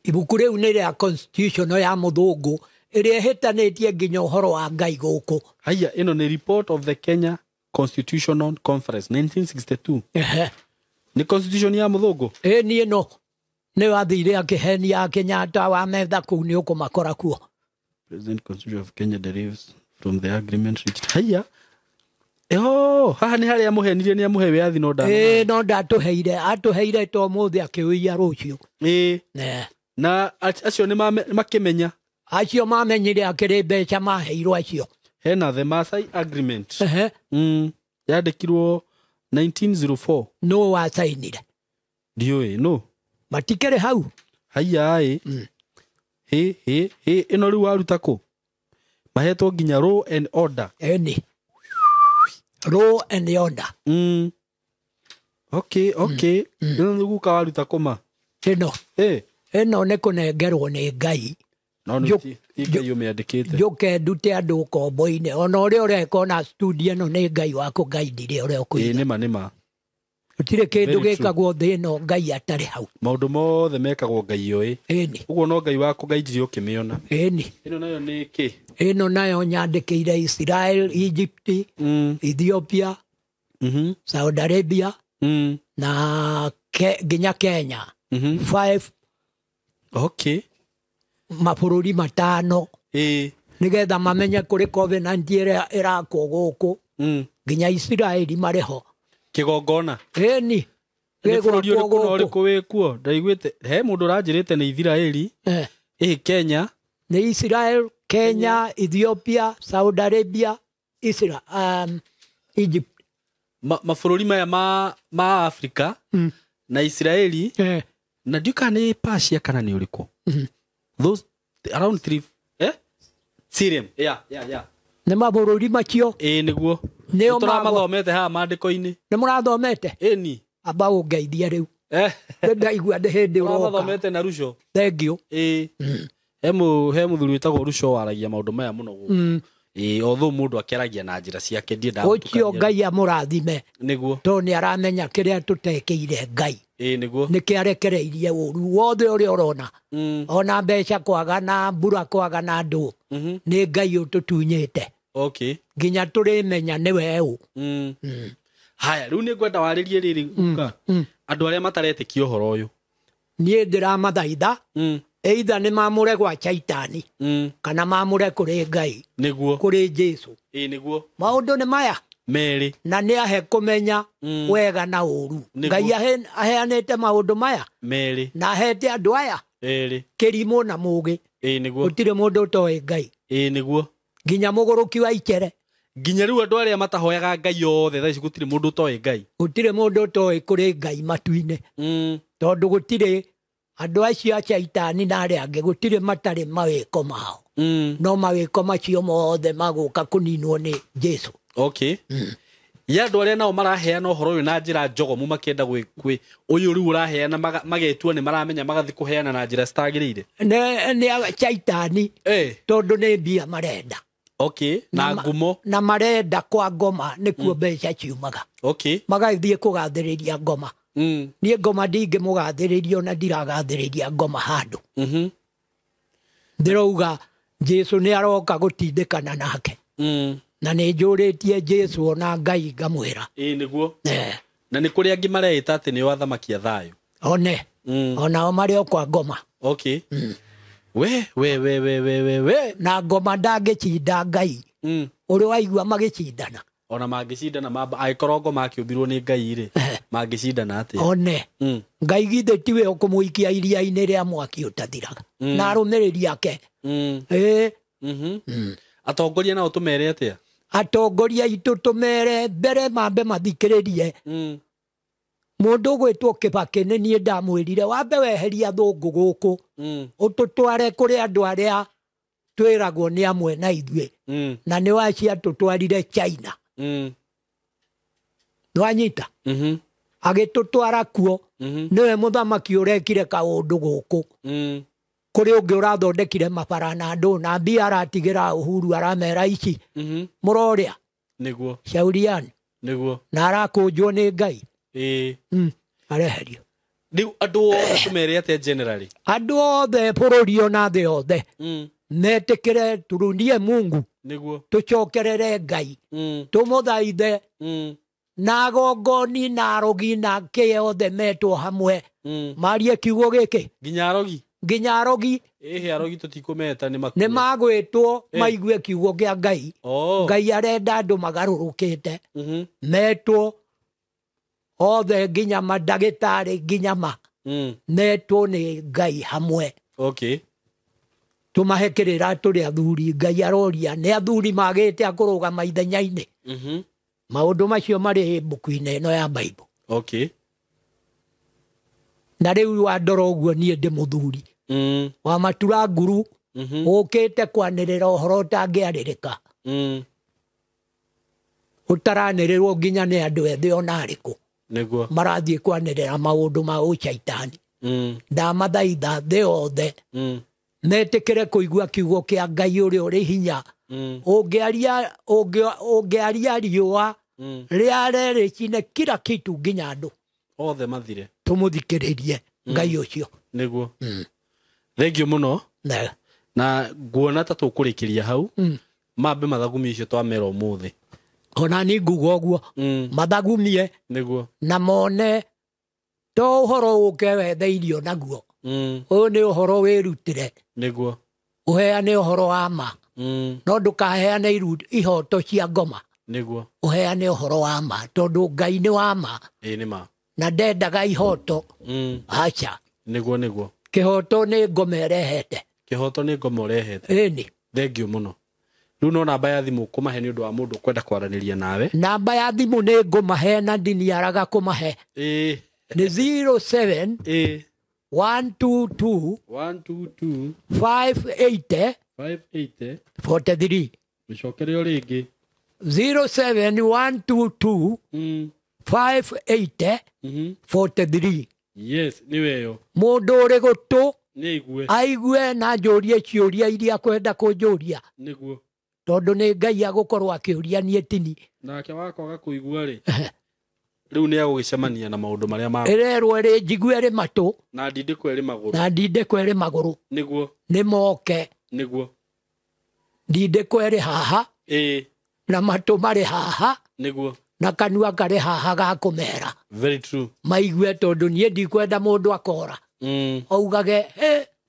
Ibuku rĩu nĩ rĩa constitution ya mũthũngũ ĩrĩa ĩhĩtanĩtie nginya ũhoro wa Ngai gũkũ. Haiya, ĩno nĩ report of the Kenya Constitutional Conference 1962. Nĩ constitution ya mũthũngũ? Ĩĩ, niĩ no. Nĩ wathire akĩhenia Kenyatta wa metha kũu nĩ ũkũmakora kuo. President Constitution of Kenya derives from the agreement reached. Haiya. Oh, haha nĩ harĩa amũhenirie nĩ amũhe wĩyathi no ndana. Ĩĩ, no ndatũheire, atũheire to ũmũthĩ akĩũiya rũciũ. Na acio nĩ makĩmenya. Acio mamenyire akĩrĩ mbeca maheirwo acio. Hena the Maasai Agreement. Yandĩkirwo 1904. No wacainire. Ndiũĩ no. Matikĩrĩ hau. Haiya ĩ. Hĩ hĩ hĩ ĩno rĩu waruta kũ? Mahetwo nginya law and order. Ĩni. Law and order. Okay, okay. Ĩno nĩ guka waruta kũ ma? Ĩno. Ĩ. Ĩno nĩ kũnengerwo nĩ Ngai. No nĩ ti Ngai ũmĩandĩkĩte. Njũke ndute andũ ũkombo-inĩ. Ona ũrĩa ũreka ona studio ĩno nĩ Ngai wakũgaindire ũrĩa ũkũiga. Ĩ nĩma nĩma. Gũtirĩ kĩndũ gĩkagwo thĩ ĩno Ngai atarĩ hau. Maũndũ mothe mekagwo Ngai oĩ. Ĩni. Ũguo no Ngai wakũgaindirie ũkĩmĩona. Ĩni. Ĩno nayo nĩ kĩ? Ĩno nayo nyandĩkĩire Israel, Egypt, Ethiopia, Saudi Arabia, na nginya Kenya. 5. Okay. Mabũrũri matano. Nĩgetha mamenye kũrĩ covenant ĩrĩa ĩrakwo gũkũ. Nginya Israeli marĩ ho. Kĩgongona. Ĩni. Nĩ bũrũri ũrĩkũ na ũrĩkũ wĩ kuo? Ndaiguĩte he mũndũ ũranjĩrĩte nĩ Israeli. Ĩ Kenya. Nĩ Israel, Kenya, Ethiopia, Saudi Arabia, Israel, Egypt. Mabũrũri maya ma Afrika na Israeli. Na ndiũĩ kana nĩ Persia kana nĩ ũrĩkũ. Those around 3 Syrian. Yeah, yeah, yeah. Nĩ mabũrũri macio. Ĩ nĩguo. Nĩo tũramathomete haha maandĩko-inĩ. Nĩ mũrathomete? Ĩni. Amba ũngeithie rĩu. Ndaigua ndĩ hĩndĩ ũroka. Tũramathomete na Ruco. Thank you. Ĩ. He mũthuri wĩtagwo Ruco waragia maũndũ maya mũno gũkũ. Ĩ although mũndũ akĩaragia na njĩra ciake ndiendaga gũtukania. Ũcio Ngai amũrathime. Nĩguo. Tondũ nĩ aramenya kĩrĩa tũtekĩire Ngai. Ĩ nĩguo. Nĩkĩo arekereirie ũru wothe ũrĩa ũrona. Ona mbeca kwaga na mbura kwaga na andũ. Nĩ Ngai ũtũtunyĩte. Okay. Nginya tũrĩmenya nĩwe ũ. Haya, rĩu nĩ ngwenda warĩrie rĩrĩ guka. Andũ arĩa mataretĩkia ũhoro ũyũ. Niĩ ndĩramathaitha. Either nĩ mamũre gwa Shaitani. Kana mamũre kũrĩ Ngai. Nĩguo. Kũrĩ Jesũ. Ĩ nĩguo. Maũndũ nĩ maya. Merĩ. Na nĩ ahe kũmenya wega na ũru. Ngai aheanĩte maũndũ maya. Merĩ. Na ahete andũ aya. Erĩ. Kĩrimũ na mũũgĩ. Ĩ nĩguo. Gũtirĩ mũndũ ũtoĩ Ngai. Ĩ nĩguo. Nginya mũgũrũki wa icere. Nginya rĩu andũ arĩa matahoyaga Ngai othe thaa ici gũtirĩ mũndũ ũtoĩ Ngai. Gũtirĩ mũndũ ũtoĩ kũrĩ Ngai matu-inĩ. Tondũ gũtirĩ andũ acio a Shaitani na arĩa angĩ gũtirĩ matarĩ mawĩko mao. No mawĩko macio mothe magũka kũninwo nĩ Jesũ. Okay. Ya andũ arĩa nao maraheana ũhoro ũyũ na njĩra njogomu makĩenda gwĩ ũyũ rĩu ũraheana magetua nĩ maramenya magathiĩ kũheana na njĩra citagĩrĩire. Nĩ Shaitani. Tondũ nĩ mbia marenda. Okay. Na ngumo. Na marenda kwa ngoma nĩkuo mbeca ciumaga. Okay. Magathiĩ kũgathĩrĩria ngoma. Niĩ ngoma ndingĩmũgathĩrĩria ona ndiragathĩrĩria ngoma handũ. Ndĩrauga Jesũ nĩ aroka gũtindĩkana nake. Na nĩ njũrĩtie Jesũ ona Ngai ngamwĩra. Ĩ nĩguo. Na nĩ kũrĩ angĩ mareĩta atĩ nĩo athamaki a thayũ. One. Onao marĩ o kwa ngoma. Okay. We we we we we we we. Na ngoma ndangĩcinda Ngai. Ũrĩ waigua magĩcindana. Ona mangĩcindana angĩkorwo ngoma akĩũmbirwo nĩ Ngai rĩ, mangĩcindana atĩa? One. Ngai githĩ tiwe ũkũmũikia iria-inĩ rĩa mwaki ũtathiraga. Na arũmĩrĩri ake. Atongoria nao tũmere atĩa? Atongoria aitũ tũmere mbere mambe mathikĩrĩrie. Mũndũ ũgwĩtwo Kĩbakĩ nĩ niĩ ndamwĩrire wambe weherie athũngũ gũkũ. Ũtũtware kũrĩ andũ arĩa twĩragwo nĩ amwe na ithuĩ. Na nĩ wacia tũtwarire China. Nĩwanyita? Agĩtũtwara kuo. Nĩwe mũthamaki ũrekire kaũndũ gũkũ. Kũrĩ ũngĩ ũrathondekire mabara na andũ na mbia aratigĩra Uhuru aramera ici. Mũrorĩa. Nĩguo. Shauriani. Nĩguo. Na arakũnjwo nĩ Ngai. Ĩ. Areherio. Rĩu andũ othe tũmere atĩa generally? Andũ othe bũrũri ona thĩ yothe. Metĩkĩre turundie Mungu. Nĩguo. Tũcokerere Ngai. Tũmũthaithe. Na agongoni na arogi na kĩ othe metwo hamwe. Marie kiugo gĩkĩ. Nginya arogi. Nginya arogi. Ĩhĩ arogi tũtikũmeta nĩ makue. Nĩ magwĩtwo maigue kiugo kĩa Ngai. Ngai arenda andũ magarũrũkĩte. Metwo othe nginya mandagĩtarĩ nginya ma. Metwo nĩ Ngai hamwe. Okay. Tũmahe kĩrĩra tũrĩ athuri Ngai aroria nĩ athuri magĩte a kũrũgama ithenya-inĩ. Maũndũ macio marĩ mbuku-inĩ ĩno ya Bible. Okay. Na rĩu wandora ũguo niĩ ndĩ mũthuri. Wa matura nguru ũkĩte kwanĩrĩra ũhoro ũtangĩarĩrĩka. Ũtaranĩrĩrwo nginya nĩ andũ ethĩ ona arĩkũ. Nĩguo. Marathiĩ kwanĩrĩra maũndũ ma ũcaitani. Ndamathaitha thĩ yothe. Metĩkĩre kũigua kiugo kĩa Ngai ũrĩa ũrĩ hinya. Ũngĩaria riũa rĩare rĩcine kila kitu nginya andũ othe mathire. Tũmũthikĩrĩrie Ngai ũcio. Nĩguo. Thank you mũno. Na nguona ta tũkũrĩkĩria hau. Mambe mathagumie icio twamera ũmũthĩ. Ona ni nguga ũguo. Mathagumie. Nĩguo. Na mone to ũhoro ũke wethe irio naguo. Ũyũ nĩ ũhoro wĩrutĩre. Nĩguo. Ũheane ũhoro wa ma. No ndũkaheane ihoto cia ngoma. Nĩguo. Ũheane ũhoro wa ma tondũ Ngai nĩ wa ma. Ĩĩ nĩ ma. Na ndendaga ihoto. Aca. Nĩguo nĩguo. Kĩhoto nĩ ngoma ĩrehete. Kĩhoto nĩ ngoma ũrehete. Ĩni. Thank you mũno. Rĩu no namba ya thimũ kũmahe nĩ ũndũ wa mũndũ kwenda kwaranĩria nawe. Namba ya thimũ nĩ ngũmahe na ndiniaraga kũmahe. Ĩĩ. Nĩ 07 Ĩĩ. 122 122 580 580 43. Mĩcokere o rĩngĩ. 07 122 580 43. Yes, nĩ weyo. Mũndũ ũrĩ gũtũ nĩ aigue. Aigue na njũrie ciũria iria kwenda kũnjũria. Nĩguo. Tondũ nĩ Ngai agũkorwo akĩũria niĩ tini. Nake wakwaga kũigua rĩ. Rĩu nĩ agũgĩcemania na maũndũ marĩa ma. Ĩrerwo ĩrĩ njigue ĩrĩ matũ. Na ndindĩko ĩrĩ magũrũ. Na ndindĩko ĩrĩ magũrũ. Nĩguo. Nĩ moke. Nĩguo. Ndindĩko ĩrĩ haha. Ĩĩ. Na matũ marĩ haha. Nĩguo. Na kanua karĩ haha ga kũmera. Very true. Maigue tondũ niĩ ndikwenda mũndũ akora. Augage,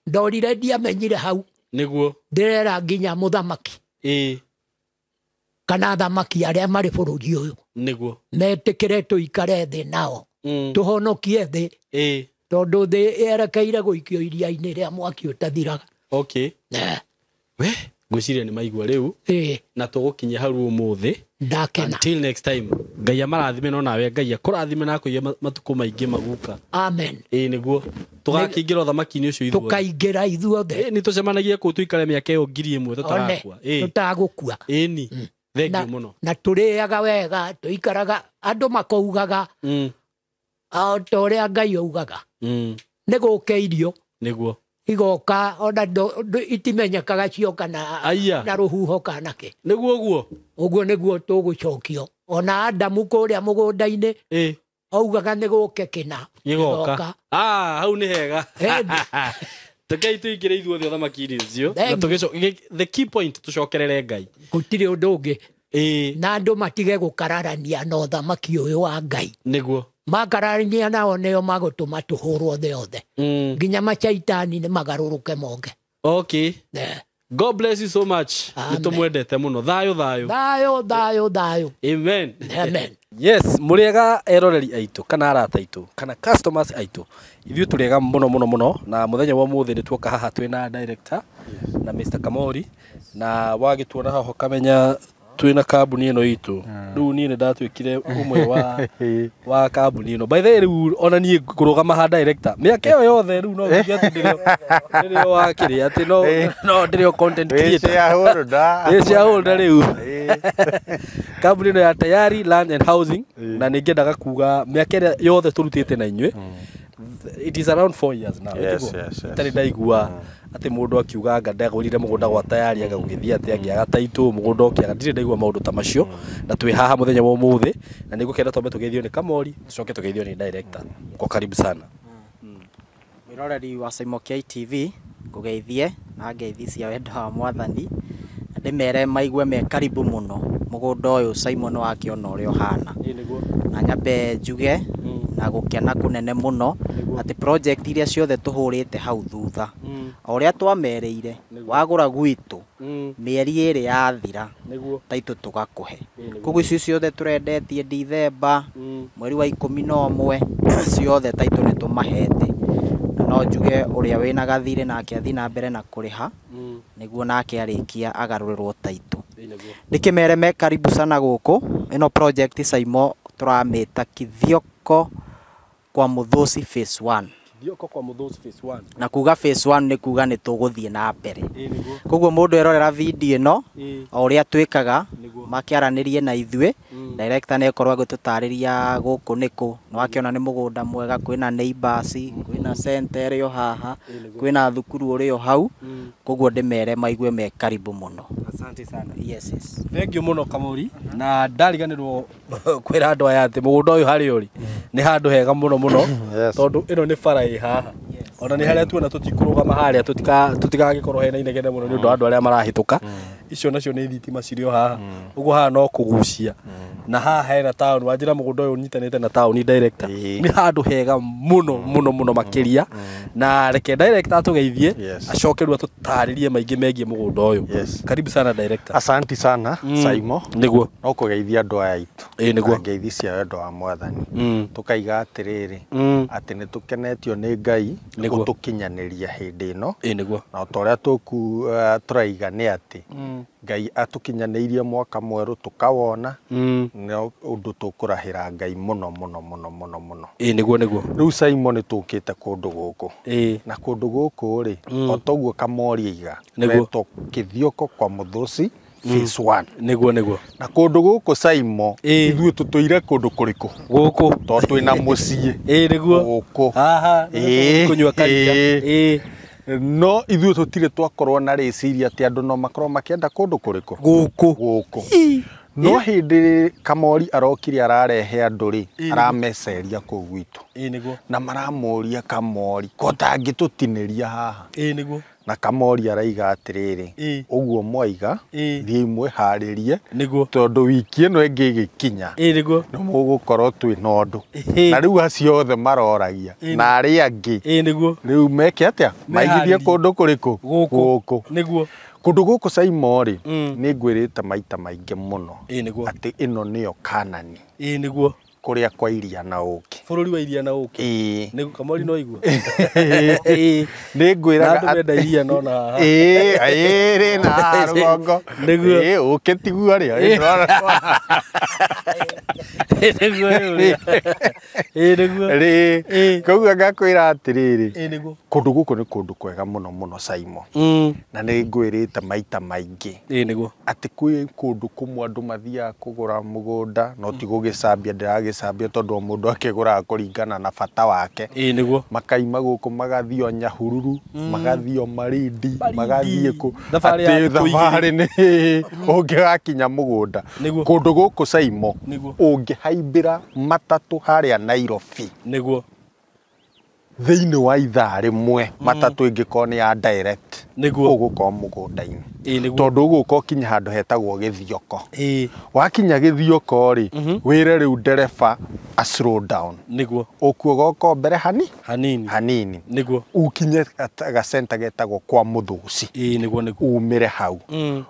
ndorire ndiamenyire hau. Nĩguo. Ndĩrera nginya mũthamaki. Ĩĩ. Kana thamaki arĩa marĩ bũrũri ũyũ. Nĩguo. Metĩkĩre tũikare thĩ nao. Tũhonokie thĩ. Ĩĩ. Tondũ thĩ yerekeire gũikio iria-inĩ rĩa mwaki ũtathiraga. Okay. We, ngwĩciria nĩ maigua rĩu. Ĩĩ. Na tũgũkinyia hau ũmũthĩ. Ndakena. Until next time. Ngai amarathime no nawe Ngai akũrathime na akũige matukũ maingĩ maguka. Amen. Ĩĩ nĩguo. Tũgakĩingĩra ũthamaki-inĩ ũcio ithuothe. Tũkaingĩra ithuothe. Ĩĩ nĩ tũcemanagie kũu tũikare mĩaka ĩyo 1000 tũtarakua. Ĩĩ. Tũtagũkua. Ĩĩ ni. Thank you mũno. Na tũrĩaga wega, tũikaraga andũ makaugaga. O ta ũrĩa Ngai augaga. Nĩ gũke irio. Nĩguo. Igoka ona itimenyekaga cioka na rũhuho kana kĩ. Nĩguo ũguo. Ũguo nĩguo tũgũcokio. Ona Adamu kũrĩa mũgũnda-inĩ. Augaga nĩ gũke kĩna. Gĩgoka. Hau nĩ hega. Tũkei tũingĩre ithuothe ũthamaki-inĩ ũcio. Na the key point tũcokerere Ngai. Gũtirĩ ũndũ ũngĩ. Ĩĩ. Na andũ matige gũkararania na ũthamaki ũyũ wa Ngai. Nĩguo. Makararania nao nĩo magũtũma tũhũrwo thĩ yothe. Nginya macaitani nĩ magarũrũke moke. Okay. God bless you so much. Nĩ tũmwendete mũno. Thayũ thayũ. Thayũ thayũ thayũ. Amen. Amen. Yes, mũrĩega eroreri aitũ kana arata aitũ kana customers aitũ. Ithuĩ tũrĩega mũno mũno mũno na mũthenya wa ũmũthĩ nĩ tuoka haha twĩna director na Mr. Kamori na wagĩtuona haha ũkamenya twĩna kambuni ĩno itũ. Rĩu niĩ nĩ ndatuĩkire ũmwe wa kambuni ĩno. By the way rĩu ona niĩ ngũrũgama ha director. Mĩaka ĩyo yothe rĩu no nginya atĩ ndĩrĩ wa kĩrĩa atĩ no ndĩrĩ content creator. Wĩ shareholder rĩu. Kambuni ĩno ya Tayari Land and Housing na nĩ ngĩendaga kuga mĩaka ĩrĩa yothe tũrutĩte na inyuĩ. It is around 4 years now. Yes, yes, yes. Itarĩ ndaigua atĩ mũndũ akiuga anga ndagũrire mũgũnda gwa Tayari anga gũgĩthiĩ atĩ angĩaga taitũ mũgũnda ũkĩaga ndirĩ ndaigua maũndũ ta macio na twĩ haha mũthenya wa ũmũthĩ na nĩngũkenda twambe tũgeithio nĩ Kamori tũcoke tũgeithio nĩ director. Kwa karibu sana. Mwĩroreri wa Saimo K TV ngũgeithie na ngeithi cia wendo wa Mwathani na ndĩmere maigue me karibu mũno mũgũnda ũyũ Simon wakĩona ũrĩa ũhana. Na nyambe njuge na gũkena kũnene mũno atĩ project iria ciothe tũhũrĩte hau thutha o ũrĩa twamerĩire wagũra gwitũ mĩeri ĩrĩ yathira taitũ tũgakũhe. Koguo icio ciothe tũrendetie Dithemba mweri wa 11 ciothe taitũ nĩ tũmahete. Na No njuge ũrĩa wĩna gathirĩ nake athiĩ na mbere na kũrĩha nĩguo nake arĩkia agarũrĩrwo taitũ. Ndĩkĩmere me karibu sana gũkũ. Ĩno project Saimo tũramĩta Kithioko kwa Muthusi phase 1. Kithioko kwa Muthusi phase 1. Na kuga phase 1 nĩ kuga nĩ tũgũthiĩ na mbere. Koguo mũndũ erorera video ĩno o ũrĩa twĩkaga makĩaranĩrie na ithuĩ, director nĩ ekorwo agĩtũtarĩria gũkũ nĩkũ. Nĩwakĩona nĩ mũgũnda mwega, kwĩna neighbors, kwĩna center ĩrĩ o haha, kwĩna thukuru ũrĩ o hau. Koguo ndĩmere maigue me karibu mũno. Asante sana. Yes, yes. Thank you mũno Kamori. Na ndariganĩrwo kwĩra andũ aya atĩ mũgũnda ũyũ harĩa ũrĩ nĩ handũ hega mũno mũno, tondũ ĩno nĩ bara ĩ haha. Ona nĩ harĩa tuona tũtikũrũgama harĩa tũtigagĩkorwo hena inegene mũno nĩ ũndũ wa andũ arĩa marahĩtũka. Icio nacio nĩ thitima cirĩ o haha. Ũguo haha no kũgucia. Na haha hena town, wanjĩra mũgũnda ũyũ ũnyitanĩte na town director. Nĩ handũ hega mũno mũno mũno makĩria. Na reke director atũgeithie, acoke rĩu atũtarĩrie maingĩ megiĩ mũgũnda ũyũ. Karibu sana director. Asante sana Saimo. Nĩguo. No kũgeithia andũ aya aitũ. Nĩguo. Ngeithi cia wendo wa Mwathani. Tũkaiga atĩrĩrĩ, atĩ nĩ tũkenetio nĩ Ngai gũtũkinyanĩria hĩndĩ ĩno. Nĩguo. Na o ta ũrĩa tũraiga nĩ atĩ Ngai atũkinyanĩirie mwaka mwerũ tũkawona, nĩ ũndũ tũkũrahĩra Ngai mũno mũno mũno mũno mũno. Nĩguo nĩguo. Rĩu Saimo nĩ tũkĩte kũndũ gũkũ. Na kũndũ gũkũ rĩ, o toguo Kamori aiga, retwo Kithioko kwa Muthusi phase 1. Nĩguo nĩguo. Na kũndũ gũkũ Saimo, ithuĩ tũtũire kũndũ kũrĩkũ? Gũkũ. Tondũ twĩna mũciĩ. Nĩguo. Gũkũ. Haha, kũnyua karia. No ithuĩ tũtirĩ twakorwo na rĩciria atĩ andũ no makorwo makĩenda kũndũ kũrĩkũ? Gũkũ. Gũkũ. No hĩndĩ Kamori arokire ararehe andũ rĩ, arameceria kũu gwitũ. Nĩguo. Na maramũria Kamori, ko tangĩtũtinĩria haha. Nĩguo. Na Kamori araiga atĩrĩrĩ, ũguo mwaiga, thiĩi mwĩharĩrie, Nĩguo. tondũ wiki ĩno ĩngĩ ĩgĩkinya, Nĩguo. nĩ mũgũkorwo twĩna ũndũ. Na rĩu acio othe maroragia, na arĩa angĩ, Nĩguo. rĩu meke atĩa? Maigithie kũndũ kũrĩkũ? Gũkũ. Nĩguo. Kũndũ gũkũ Saimo rĩ, nĩ ngwĩrĩte maita maingĩ mũno Nĩguo. atĩ ĩno nĩyo Kanani. Nĩguo. Kũrĩa kwa iria na ũkĩ. Bũrũri wa iria na ũkĩ. Nĩguo Kamori no igua. Nĩ ngwĩraga andũ menda iria no na haha. Rĩ na rũgongo. Nĩguo. Ũkĩ tiguo rĩ. Nĩguo nĩguo. Rĩ. Koguo ngakwĩra atĩrĩrĩ. Nĩguo. Kũndũ gũkũ nĩ kũndũ kwega mũno mũno Saimo. Na nĩ ngwĩrĩte maita maingĩ. Nĩguo. Atĩ kwĩ kũndũ kũmwe andũ mathiaga kũgũra mũgũnda no ti gũgĩcambia ndĩragĩcambia tondũ o mũndũ akĩgũraga kũringana na bata wake. Nĩguo. Makaima gũkũ magathiĩ o Nyahururu, magathiĩ o Malindi, magathiĩ kũ. Atĩ thabarĩ nĩ ũngĩgakinya mũgũnda. Kũndũ gũkũ Saimo ũngĩhaimbĩra matatũ harĩa Nairobi. Nĩguo. Thĩinĩ wa ithaa rĩmwe matatũ ĩngĩkorwo nĩ ya direct, Nĩguo. ũgũkorwo mũgũnda-inĩ. Nĩguo. Tondũ ũgũka ũkinye handũ hetagwo Gĩthioko. Wakinya Gĩthioko rĩ, wĩre rĩu ndereba a slow down. Nĩguo. Ũkuoga ũko mbere hanini. Hanini. Nĩguo. Ũkinye gacenta getagwo kwa Muthusi. Nĩguo nĩguo. Umĩre hau.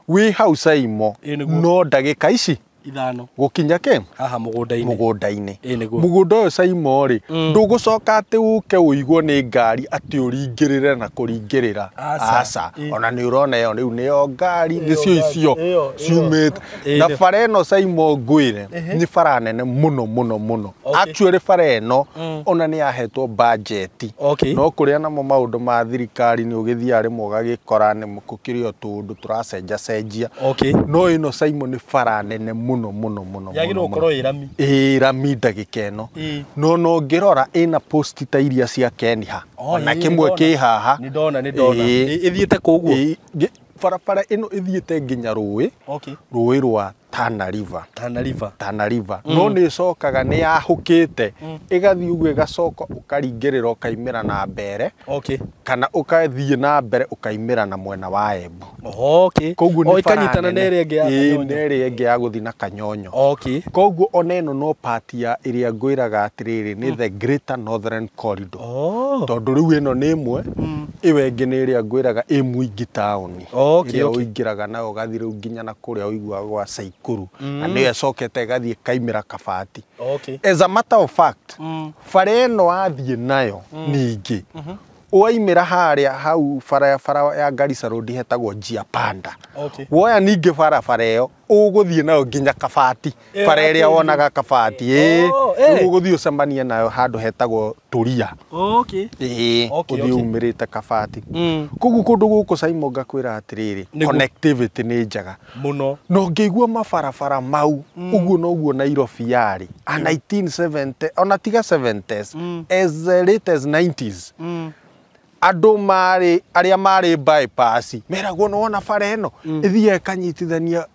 Wĩ hau Saimo, no ndagĩka ici ithano gũkinya kĩ? Haha mũgũnda-inĩ. Mũgũnda-inĩ. Nĩguo. Mũgũnda ũyũ Saimo rĩ, ndũgũcoka atĩ ũke ũigwo nĩ ngari atĩ ũringĩrĩre na kũringĩrĩra. Aca. Ona nĩ ũrona ĩyo rĩu nĩyo ngari, nĩcio icio ciumĩte. Na bara ĩno Saimo ngwĩre, nĩ bara nene mũno mũno mũno. Actually bara ĩno ona nĩ yahetwo budget. No kũrĩa namo maũndũ ma thirikari nĩ ũgĩthiaga rĩmwe ũgagĩkora nĩ gũkĩrĩ o tũũndũ tũracenjacenjia. No ĩno Saimo nĩ bara nene mũno mũno mũno. Yagĩrĩirwo gũkorwo ĩ rami. Rami ndagĩka ĩno. No no ngĩrora ĩna post ta iria cia Keniha. Ona kĩmwe kĩ haha. Nĩ ndona nĩ ndona. Ĩthiĩte kũ ũguo? Barabara ĩno ĩthiĩte nginya rũĩ. Rũĩ rwa Tana River. Tana River. Tana River. No nĩ ĩcokaga nĩ yahũkĩte. Ĩgathiĩ ũguo ĩgacoka ũkaringĩrĩra ũkaimĩra na mbere. Kana ũkathiĩ na mbere ũkaimĩra na mwena wa Embu. Koguo nĩ ĩkanyitana na ĩrĩa ĩngĩ ya Kanyonyo. Na ĩrĩa ĩngĩ ya gũthiĩ na Kanyonyo. Koguo ona ĩno no part ya ĩrĩa ngwĩraga atĩrĩrĩ nĩ the Greater Northern Corridor. Tondũ rĩu ĩno nĩ ĩmwe, ĩyo ĩngĩ nĩ ĩrĩa ngwĩraga ĩ Mwingi town. Ĩrĩa ũingĩraga nayo ũgathiĩ rĩu nginya na kũrĩa ũiguaga gwa Saikuru. Na nĩyo ĩcokete ĩgathiĩ ĩkaimĩra Kabati. As a matter of fact, bara ĩno wathiĩ nayo ningĩ Waimĩra harĩa hau barabara ya Garissa Road hetagwo Njia Panda. Okay. Woya ningĩ barabara ĩyo ũgũthiĩ nayo nginya Kabati, bara ĩrĩa wonaga Kabati, ĩĩ, ũgũthiĩ ũcemanie nayo handũ hetagwo Turia. Okay. Ĩĩ, Okay, ũthiĩ okay. umĩrĩte Kabati. Koguo kũndũ gũkũ Simon ngakwĩra atĩrĩrĩ, Nĩguo. connectivity nĩ njega. Mũno. Na ũngĩigua mabarabara mau, ũguo noguo Nairobi yarĩ a 1970, ona tiga 70s, as late as 90s. Andũ marĩ arĩa marĩ bypass meragwo nĩ wona bara ĩno ĩthiaga ĩkanyitithania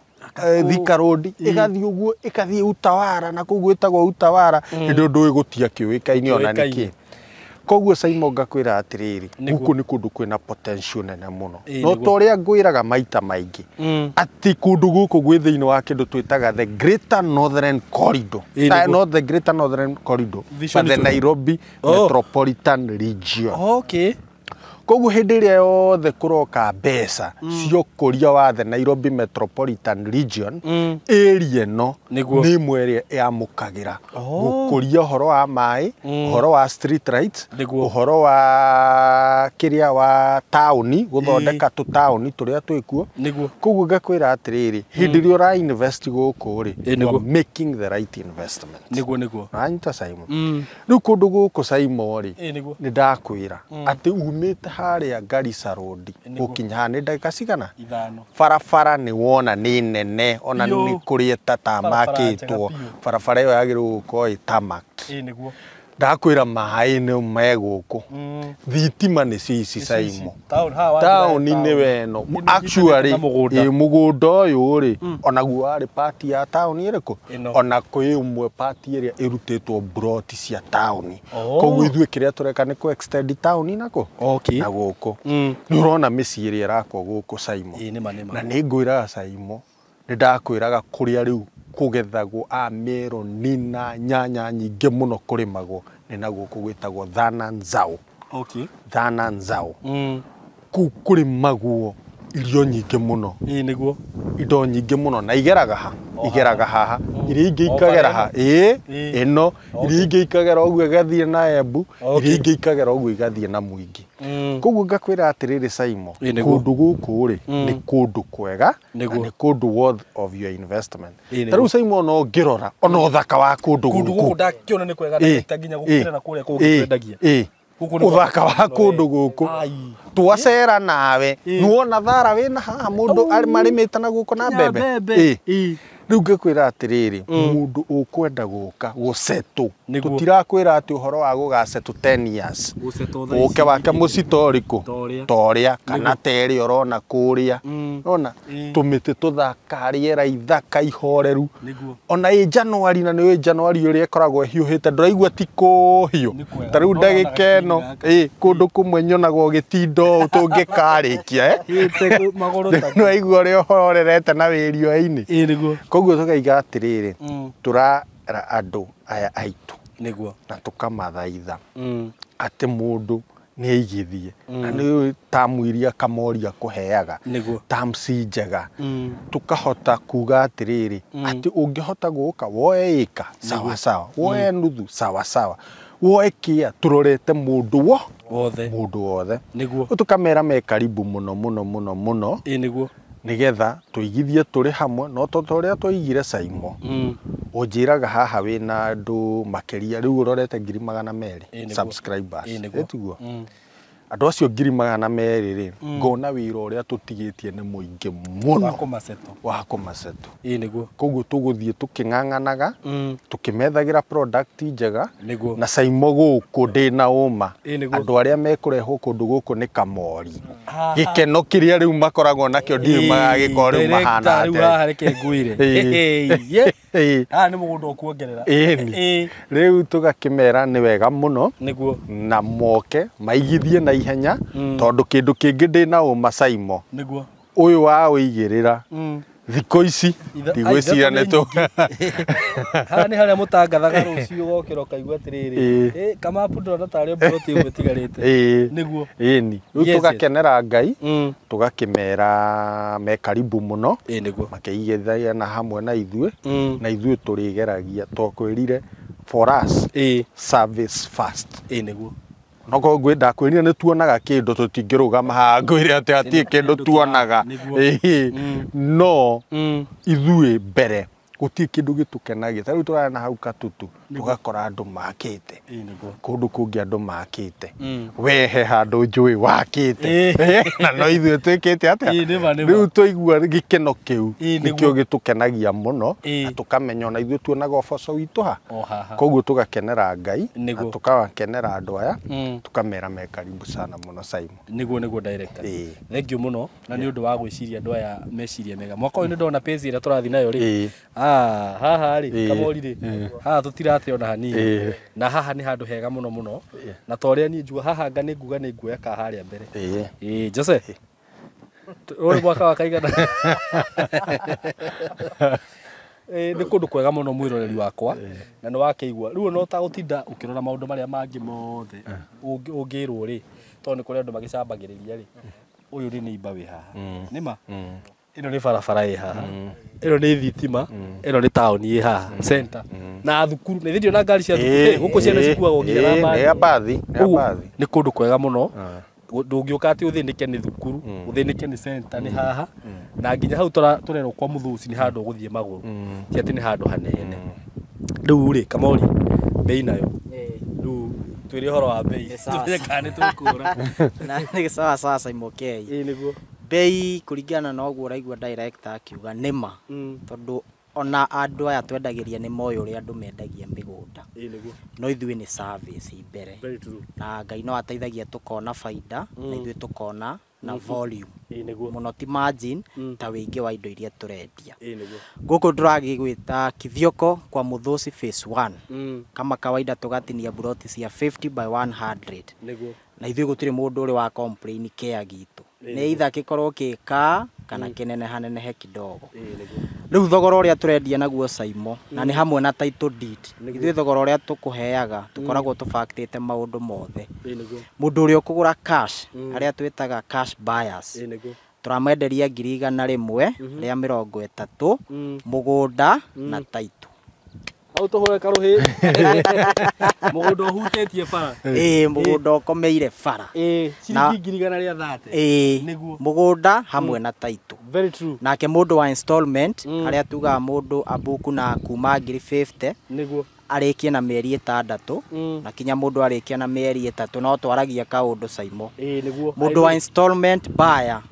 Thika Road, ĩgathiĩ ũguo ĩkathiĩ Utawara, na kũu gwĩtagwo Utawara, hĩndĩ ĩyo ndũĩ gũtiakĩũĩkaine ona nĩkĩ. Koguo Simon ngakwĩra atĩrĩrĩ, Nĩguo. gũkũ nĩ kũndũ kwĩna potential nene mũno. Ĩĩ, No nĩguo. ta ũrĩa ngwĩraga maita maingĩ, atĩ kũndũ gũkũ gwĩ thĩinĩ wa kĩndũ twĩtaga the Greater Northern Corridor. Ĩĩ, nĩguo. Not the Greater Northern Corridor, Vision but the itu. Nairobi Oh. Metropolitan Region. Okay. Koguo hĩndĩ ĩrĩa yothe kũroka mbeca cia ũkũria wa the Nairobi Metropolitan Region, area ĩno Nĩguo. nĩ ĩmwe ĩrĩa ĩamũkagĩra Oh. gũkũria ũhoro wa maĩ, ũhoro wa street lights, Nĩguo. ũhoro wa kĩrĩa wa taũni, gũthondeka tũtaũni tũrĩa twĩkuo. Nĩguo. Koguo ngakwĩra atĩrĩrĩ, hĩndĩ ĩrĩa ũra invest gũkũ rĩ, Ĩĩ, you are nĩguo. making the right investment. Nĩguo, nĩguo. Ũranyita Simon? Rĩu kũndũ gũkũ Simon rĩ, Ĩĩ, nĩguo. nĩ ndakwĩra atĩ umĩte harĩa Garissa Road Nĩguo. gũkinya haha nĩ ndagĩka cigana? 5. Barabara nĩ wona nĩ nene, ona Biũ. nĩ kũrĩ Barabara ĩtatamakĩtwo. njega biũ. Barabara ĩyo yagĩrĩirwo gũkorwo ĩ tarmac. Ĩĩ, nĩguo. Ndakwĩra maĩ nĩ me gũkũ, thitima nĩcio ici Simon. Taũni haha wa Taũni nĩ weno. Nĩ Actually, na mũgũnda. ĩ, mũgũnda ũyũ rĩ, onaguo warĩ part ya taũni ĩrĩkũ? Ĩno. Ona kwĩ ũmwe part ĩrĩa ĩrutĩtwo broti cia taũni. Oh. Koguo ithuĩ kĩrĩa tũreka nĩ kũ extend taũni nako Okay. na gũkũ. Nĩ ũrona mĩciĩ ĩrĩa ĩrakwo gũkũ Simon. Ĩĩ, nĩma, nĩma. Na nĩ ngwĩraga Simon, nĩ ndakwĩraga kũrĩa rĩu kũgethagwo a meroni na nyanya nyingĩ mũno kũrĩmagwo nĩ na gũkũ gwĩtagwo Thana Nzau. Okay. Thana Nzau. Kũu kũrĩmagwo irio nyingĩ mũno, Ĩĩ, nĩguo. indo nyingĩ mũno, na igeraga ha, O igeraga haha, iria ingĩ O ikagera bara ha, ĩĩ, Ĩĩ. ĩno, Okay. iria ingĩ ikagera ũguo igathiĩ na Embu, Okay. iria ingĩ ikagera ũguo igathiĩ na Mwingi. Koguo ngakwĩra atĩrĩrĩ Simon, Ĩĩ, nĩguo. kũndũ gũkũ rĩ, nĩ kũndũ kwega na Nĩguo. nĩ kũndũ worth of your investment. Ĩĩ, Ta rĩu nĩguo. Simon no ũngĩrora ona ũthaka wa kũndũ Kũndũ gũkũ gũkũ, ndakĩona nĩ kwega Ĩĩ, na nginya ĩĩ, gũkĩra na kũrĩa kũngĩ ĩĩ, twendagia. ĩĩ. Gũkũ nĩ Ũthaka wa kwa- kũndũ gũkũ, Ai. twacera nawe Ĩĩ. nĩwona thara wĩna haha mũndũ marĩmĩte na gũkũ na Nginya mbembe. mbembe. Ĩĩ. Ĩĩ. Rĩu ngĩkwĩra atĩrĩrĩ, mũndũ ũkwenda gũka gũcetũ, Nĩguo. tũtirakwĩra atĩ ũhoro wa gũgacetũ 10 years, Gũcetwo thaa ũke ici wake mũcito ũrĩkũ, Ta ũrĩa. ta ũrĩa kana ta ĩrĩa ũrona kũrĩa, ũrona Ĩĩ. tũmĩtĩ tũthaka, rĩera ithaka ihoreru. Nĩguo. Ona ĩ Januari, na nĩ ũĩ Januari ũrĩa ĩkoragwo ĩhiũhĩte, ndũraigua ti kũhiũ. Nĩ kwega. Ta rĩu No ndagĩka ĩno wona gaka. ĩ kũndũ kũmwe nyonaga ũgĩtinda ũũ tũngĩkarĩkia, Hĩte magũrũ ta. nĩwaigua ũrĩa ũhorerete na wĩrio-inĩ. Ĩĩ, nĩguo. Koguo tũkaiga atĩrĩrĩ, tũrera andũ aya aitũ Nĩguo. na tũkamathaitha atĩ mũndũ nĩ aigithie, na nĩ ũĩ tamu iria Kamori akũheaga, Nĩguo. terms njega, tũkahota kuga atĩrĩrĩ, atĩ ũngĩhota gũka woe ĩka sawa sawa, woe nuthu sawa sawa, woe kĩa, tũrorete mũndũ wo Wothe. mũndũ wothe. Nĩguo. Rĩu tũkamera me karibu mũno mũno mũno mũno, Ĩĩ, nĩguo. nĩgetha tũigithie tũrĩ hamwe, no to ta ũrĩa twaigire Simon, ũnjĩraga haha wĩna andũ makĩria rĩu ũrorete 200,000 Ĩĩ, nĩguo. subscribers. Ĩĩ, nĩguo. Ĩ tiguo? Andũ acio 200,000 rĩ, ngona wĩra ũrĩa tũtigĩtie nĩ mũingĩ mũno Wa kũmasetũ. wa kũmasetũ. Ĩĩ, nĩguo. Koguo tũgũthiĩ tũkĩng'ang'anaga, tũkĩmethagĩra product njega. Nĩguo. Na Simon gũkũ ndĩna ũma, Ĩĩ, nĩguo. andũ arĩa mekũrehwo kũndũ gũkũ nĩ Kamori, gĩkeno kĩrĩa rĩu makoragwo nakĩo ndiũĩ magagĩkorwo rĩu mahana Rĩu atĩa. haha reke ngwĩre. Ĩĩ. Ĩĩ. Ĩĩ. Haha nĩ mũgũnda ũkuongerera. Ĩĩni. Ĩĩ. Rĩu tũgakĩmera nĩ wega mũno Nĩguo. na moke maigithie na ihenya, tondũ kĩndũ kĩngĩ ndĩna ũma Simon, Nĩguo. ũyũ wa ũigĩrĩra thikũ ici ndigwĩciria Ithatũ nĩ tũ Haha nĩ harĩa mũtangathaga rũciũ ũgokĩra ũkaigua atĩrĩrĩ, Ĩĩ. ĩ kamapu ndĩrona tarĩ mburoti ĩmwe ĩtigarĩte. Ĩĩ. Nĩguo. Ĩni. Rĩu Yes, yes. tũgakenera Ngai, tũgakĩmera me karibu mũno, Ĩĩ, nĩguo. makĩigithia na hamwe na ithuĩ, na ithuĩ tũrĩgeragia twakwĩrire for us Ĩĩ. service first. Ĩĩ, nĩguo. Onokorwo ndakwĩrire nĩ tuonaga kĩndũ tũtingĩrũgama haha ngwĩre atĩ hatirĩ kĩndũ tuonaga. No ithuĩ mbere gũtirĩ kĩndũ gĩtũkenagia. Ta rĩu tũrarĩ na hau Katutu tũgakora andũ makĩte. Kũndũ kũngĩ andũ makĩte. We he handũ njũĩ wakĩte. Na no ithuĩ twĩkĩte atĩa? Rĩu twaigua gĩkeno kĩu nĩkĩo gĩtũkenagia mũno na tũkamenya ona ithuĩ tuonaga ũboco witũ ha. Koguo tũgakenera Ngai na tũgakenera andũ aya tũkamera me karibu sana mũno Simon. Nĩguo director. Thank you mũno na nĩ ũndũ wa gwĩciria andũ aya meciria mega. Mwaka ũyũ nĩ ndona pace ĩrĩa tũrathiĩ nayo rĩ. Haha rĩ Kamori rĩ haha tũtirate ona hanini na haha nĩ handũ hega mũno mũno na ta ũrĩa niĩ njuga haha nga nĩ nguga nĩ nguoya ka harĩa mbere. Jose ũrĩ mwaka wa kaigana. Nĩ kũndũ kwega mũno mwĩroreri wakwa na nĩ wakĩigua rĩu no ta gũtinda ũkĩrora maũndũ marĩa mangĩ mothe ũngĩrwo rĩ tondũ nĩ kũrĩ andũ magĩcambagĩrĩria rĩ ũyũ nĩ neighbor wĩ haha nĩma ĩno nĩ barabara ĩ haha ĩno nĩ thitima ĩno nĩ taũni ĩ haha center na thukuru nĩ thĩndĩ na ngari cia thukuru gũkũ ciana cikuagwo nginya na mbathi. Nĩ kũndũ kwega mũno ndũngĩũka atĩ ũthĩnĩke nĩ thukuru ũthĩnĩke nĩ center nĩ haha na nginya hau tũrerwo kwa Mũthũci nĩ handũ ũgũthiĩ magũrũ ti atĩ nĩ handũ hanene. Rĩu rĩ Kamori bei nayo rĩu twĩre ũhoro wa bei tũmenye kana nĩ tũkũra. Na nĩ sawa sawa Simon K. Nĩguo bei kũringana na ũguo ũraigua director akiuga nĩma tondũ ona andũ aya twendagĩria nĩ moĩ ũrĩa andũ mendagia mĩgũnda. No ithuĩ nĩ service mbere na Ngai no ateithagia tũkona baida na ithuĩ tũkona na volume mũno ti margin ta wĩingĩ wa indo iria tũrendia. Gũkũ tũragĩgwĩta Kithioko kwa Mũthũci phase 1 kama kawaida tũgatinia buroti cia 50 by 100 na ithuĩ gũtirĩ mũndũ ũrĩ wa complain kĩa gitũ nĩ either gĩkorwo gĩka kana kĩnenehanenehe kidogo. Rĩu thogora ũrĩa tũrendia naguo Saimo na nĩ hamwe na title deed ithuĩ thogora ũrĩa tũkũheaga tũkoragwo tũbactĩte maũndũ mothe. Mũndũ ũrĩa ũkũgũra cash arĩa twĩtaga cash buyers tũramenderia 130,000 mũgũnda na title. Hau tũhũre karũhĩ. Mũgũnda ũhutĩtie bara. Mũgũnda ũkomeire bara. Ciringi 130,000. Nĩguo mũgũnda hamwe na title. Very true. Nake mũndũ wa installment arĩa tugaga mũndũ abuku na kuma 50,000 nĩguo arĩkie na mĩeri 6 na kinya mũndũ arĩkia na mĩeri 3 no twaragia kaũndũ Saimo. Nĩguo mũndũ wa installment buyer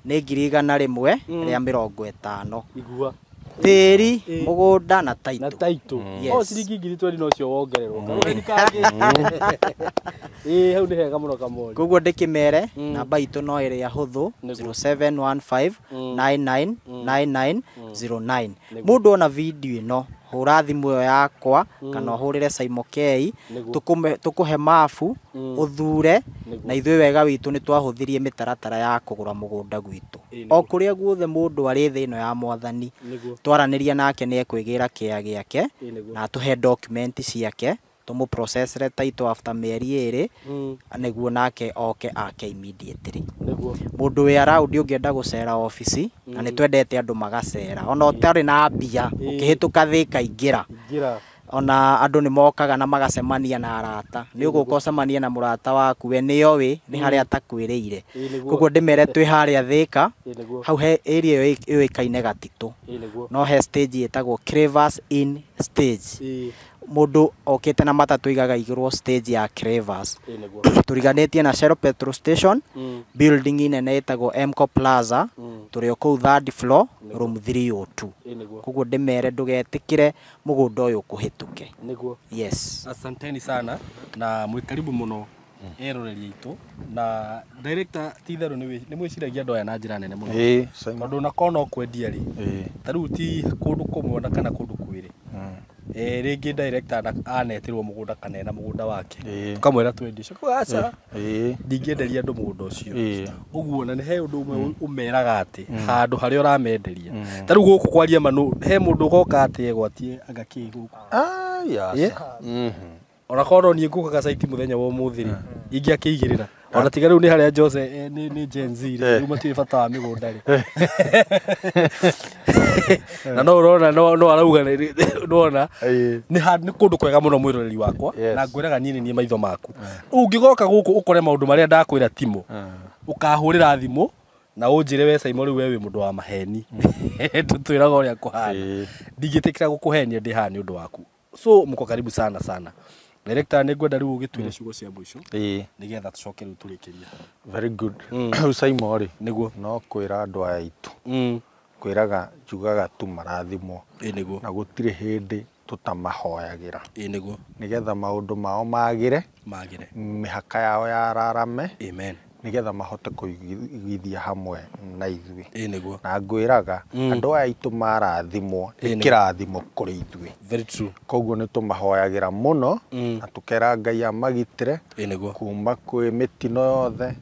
nĩ 150,000. Igua tĩri mũgũnda na title. Na title. O ciringi 20,000 no cio wongererwo. Karũhĩ kangĩ. Hau nĩ hega mũno Kamori. Koguo ndĩkĩmere namba itũ no ĩrĩa hũthũ 0715 999909. Mũndũ ona video ĩno hũra thimũ ĩyo yakwa kana ũhũrĩre Saimo K tũkũhe mabu ũthure na ithuĩ wega witũ nĩ twahũthirie mĩtaratara ya kũgũra mũgũnda gwitũ. O kũrĩa guothe mũndũ arĩ thĩ ĩno ya mwathani twaranĩria nake nĩ ekwĩgĩra kĩa gĩake na atũhe document ciake tũmũprocessre title after mĩeri 2 nĩguo nake oke ake immediately. Mũndũ wĩ around ũngĩenda gũcera obici na nĩ twendete andũ magacera ona ũtarĩ na mbia ũkĩhĩtũka Thĩka ingĩra ona andũ nĩ mokaga na magacemania na arata nĩ ũgũka ũcemanie na mũrata waku we nĩoĩ nĩ harĩa atakwĩrĩire. Koguo ndĩmere twĩ harĩa Thĩka hau he area ĩyo yũĩkaine Gatitũ no he stage ĩtagwo Cravers Inn stage. Mũndũ okĩte na matatũ igaga igũrũ stage ya Cravers tũriganĩtie na Shell petrol station building nene ĩtagwo Mco Plaza tũrĩ o kũu third floor room 302. Koguo ndĩmere ndũgetĩkĩre mũgũnda ũyũ ũkũhĩtũke. Nĩguo. Yes. Asanteni sana na mwĩ karibu mũno eroreri aitũ na director ti itherũ nĩ mwĩciragia andũ aya na njĩra nene mũno tondũ ona korwo no kwendia rĩ ta rĩu ti kũndũ kũmwe ona kana kũndũ kwĩrĩ rĩngĩ director anetĩrwo mũgũnda kana ena mũgũnda wake tũkamwĩra twendie ũcio aca ndingĩenderia andũ mũgũnda ũcio ũguo na nĩ he ũndũ ũmwe ũmeraga atĩ handũ harĩa ũramenderia ta rĩu gũkũ kwaria manũ he mũndũ ũgoka atĩ egwatie anga kĩ gũkũ ona korwo niĩ ngũkaga site mũthenya wa ũmũthĩ rĩ ingĩakĩigĩrĩra Ona tiga rĩu nĩ harĩa Jose nĩ Gen Z rĩ, rĩu matirĩ bata wa mĩgũnda rĩ. Na no ũrona no arauga nĩwona nĩ kũndũ kwega mũno mwĩroreri wakwa na ngwĩraga niĩ nĩ niĩ maitho maku. Ũngĩgoka gũkũ ũkore maũndũ marĩa ndakwĩra timo, ũkahũrĩra thimũ na ũnjĩre we Saimo rĩu we wĩ mũndũ wa maheni. Tũtwĩraga ũrĩa kũhana. Ndingĩtĩkĩra gũkũhenia ndĩ haha nĩ ũndũ waku. So mko karibu sana sana. Director nĩ ngwenda rĩu ũgĩtwĩre ciugo cia mũico nĩgetha tũcoke rĩu tũrĩkĩrie. Very good. Rĩu Saimo rĩ, nĩguo no kwĩra andũ aya aitũ, kwĩraga njugaga tu marathimwo nĩguo, na gũtirĩ hĩndĩ tũtamahoyagĩra nĩguo, nĩgetha maũndũ mao magĩre, mĩhaka yao yararame. Amen. Nĩgetha mahote kũigithia hamwe na ithuĩ. Nĩguo. Na ngwĩraga andũ aya aitũ marathimwo nĩ kĩrathimo kũrĩ ithuĩ. Very true. Koguo nĩ tũmahoyagĩra mũno na tũkera Ngai amagitĩre nĩguo kuma kwĩ mĩtino yothe,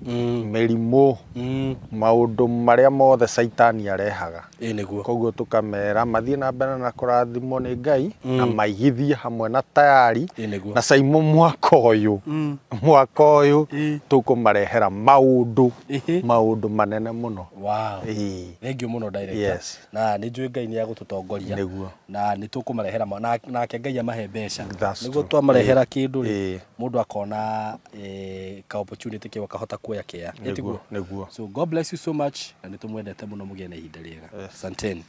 mĩrimũ, maũndũ marĩa mothe Caitani arehaga. Nĩguo. Koguo tũkamera mathiĩ na mbere na kũrathimwo nĩ Ngai na maigithie hamwe na tayari nĩguo na Saimo mwaka ũyũ, mwaka ũyũ tũkũmarehera maũndũ maũndũ manene mũno. Wow. Thank you mũno director. Yes. Na nĩ njũĩ Ngai nĩ agũtũtongoria. Nĩguo. Na nĩ tũkũmarehera nake Ngai amahe mbeca. Nĩguo twamarehera kĩndũ rĩ, mũndũ akona ka opportunity kĩu akahota kuoya kĩa. Nĩguo. Nĩguo. So God bless you so much na nĩ tũmwendete mũno mũgĩe na ihinda rĩega. Asanteni.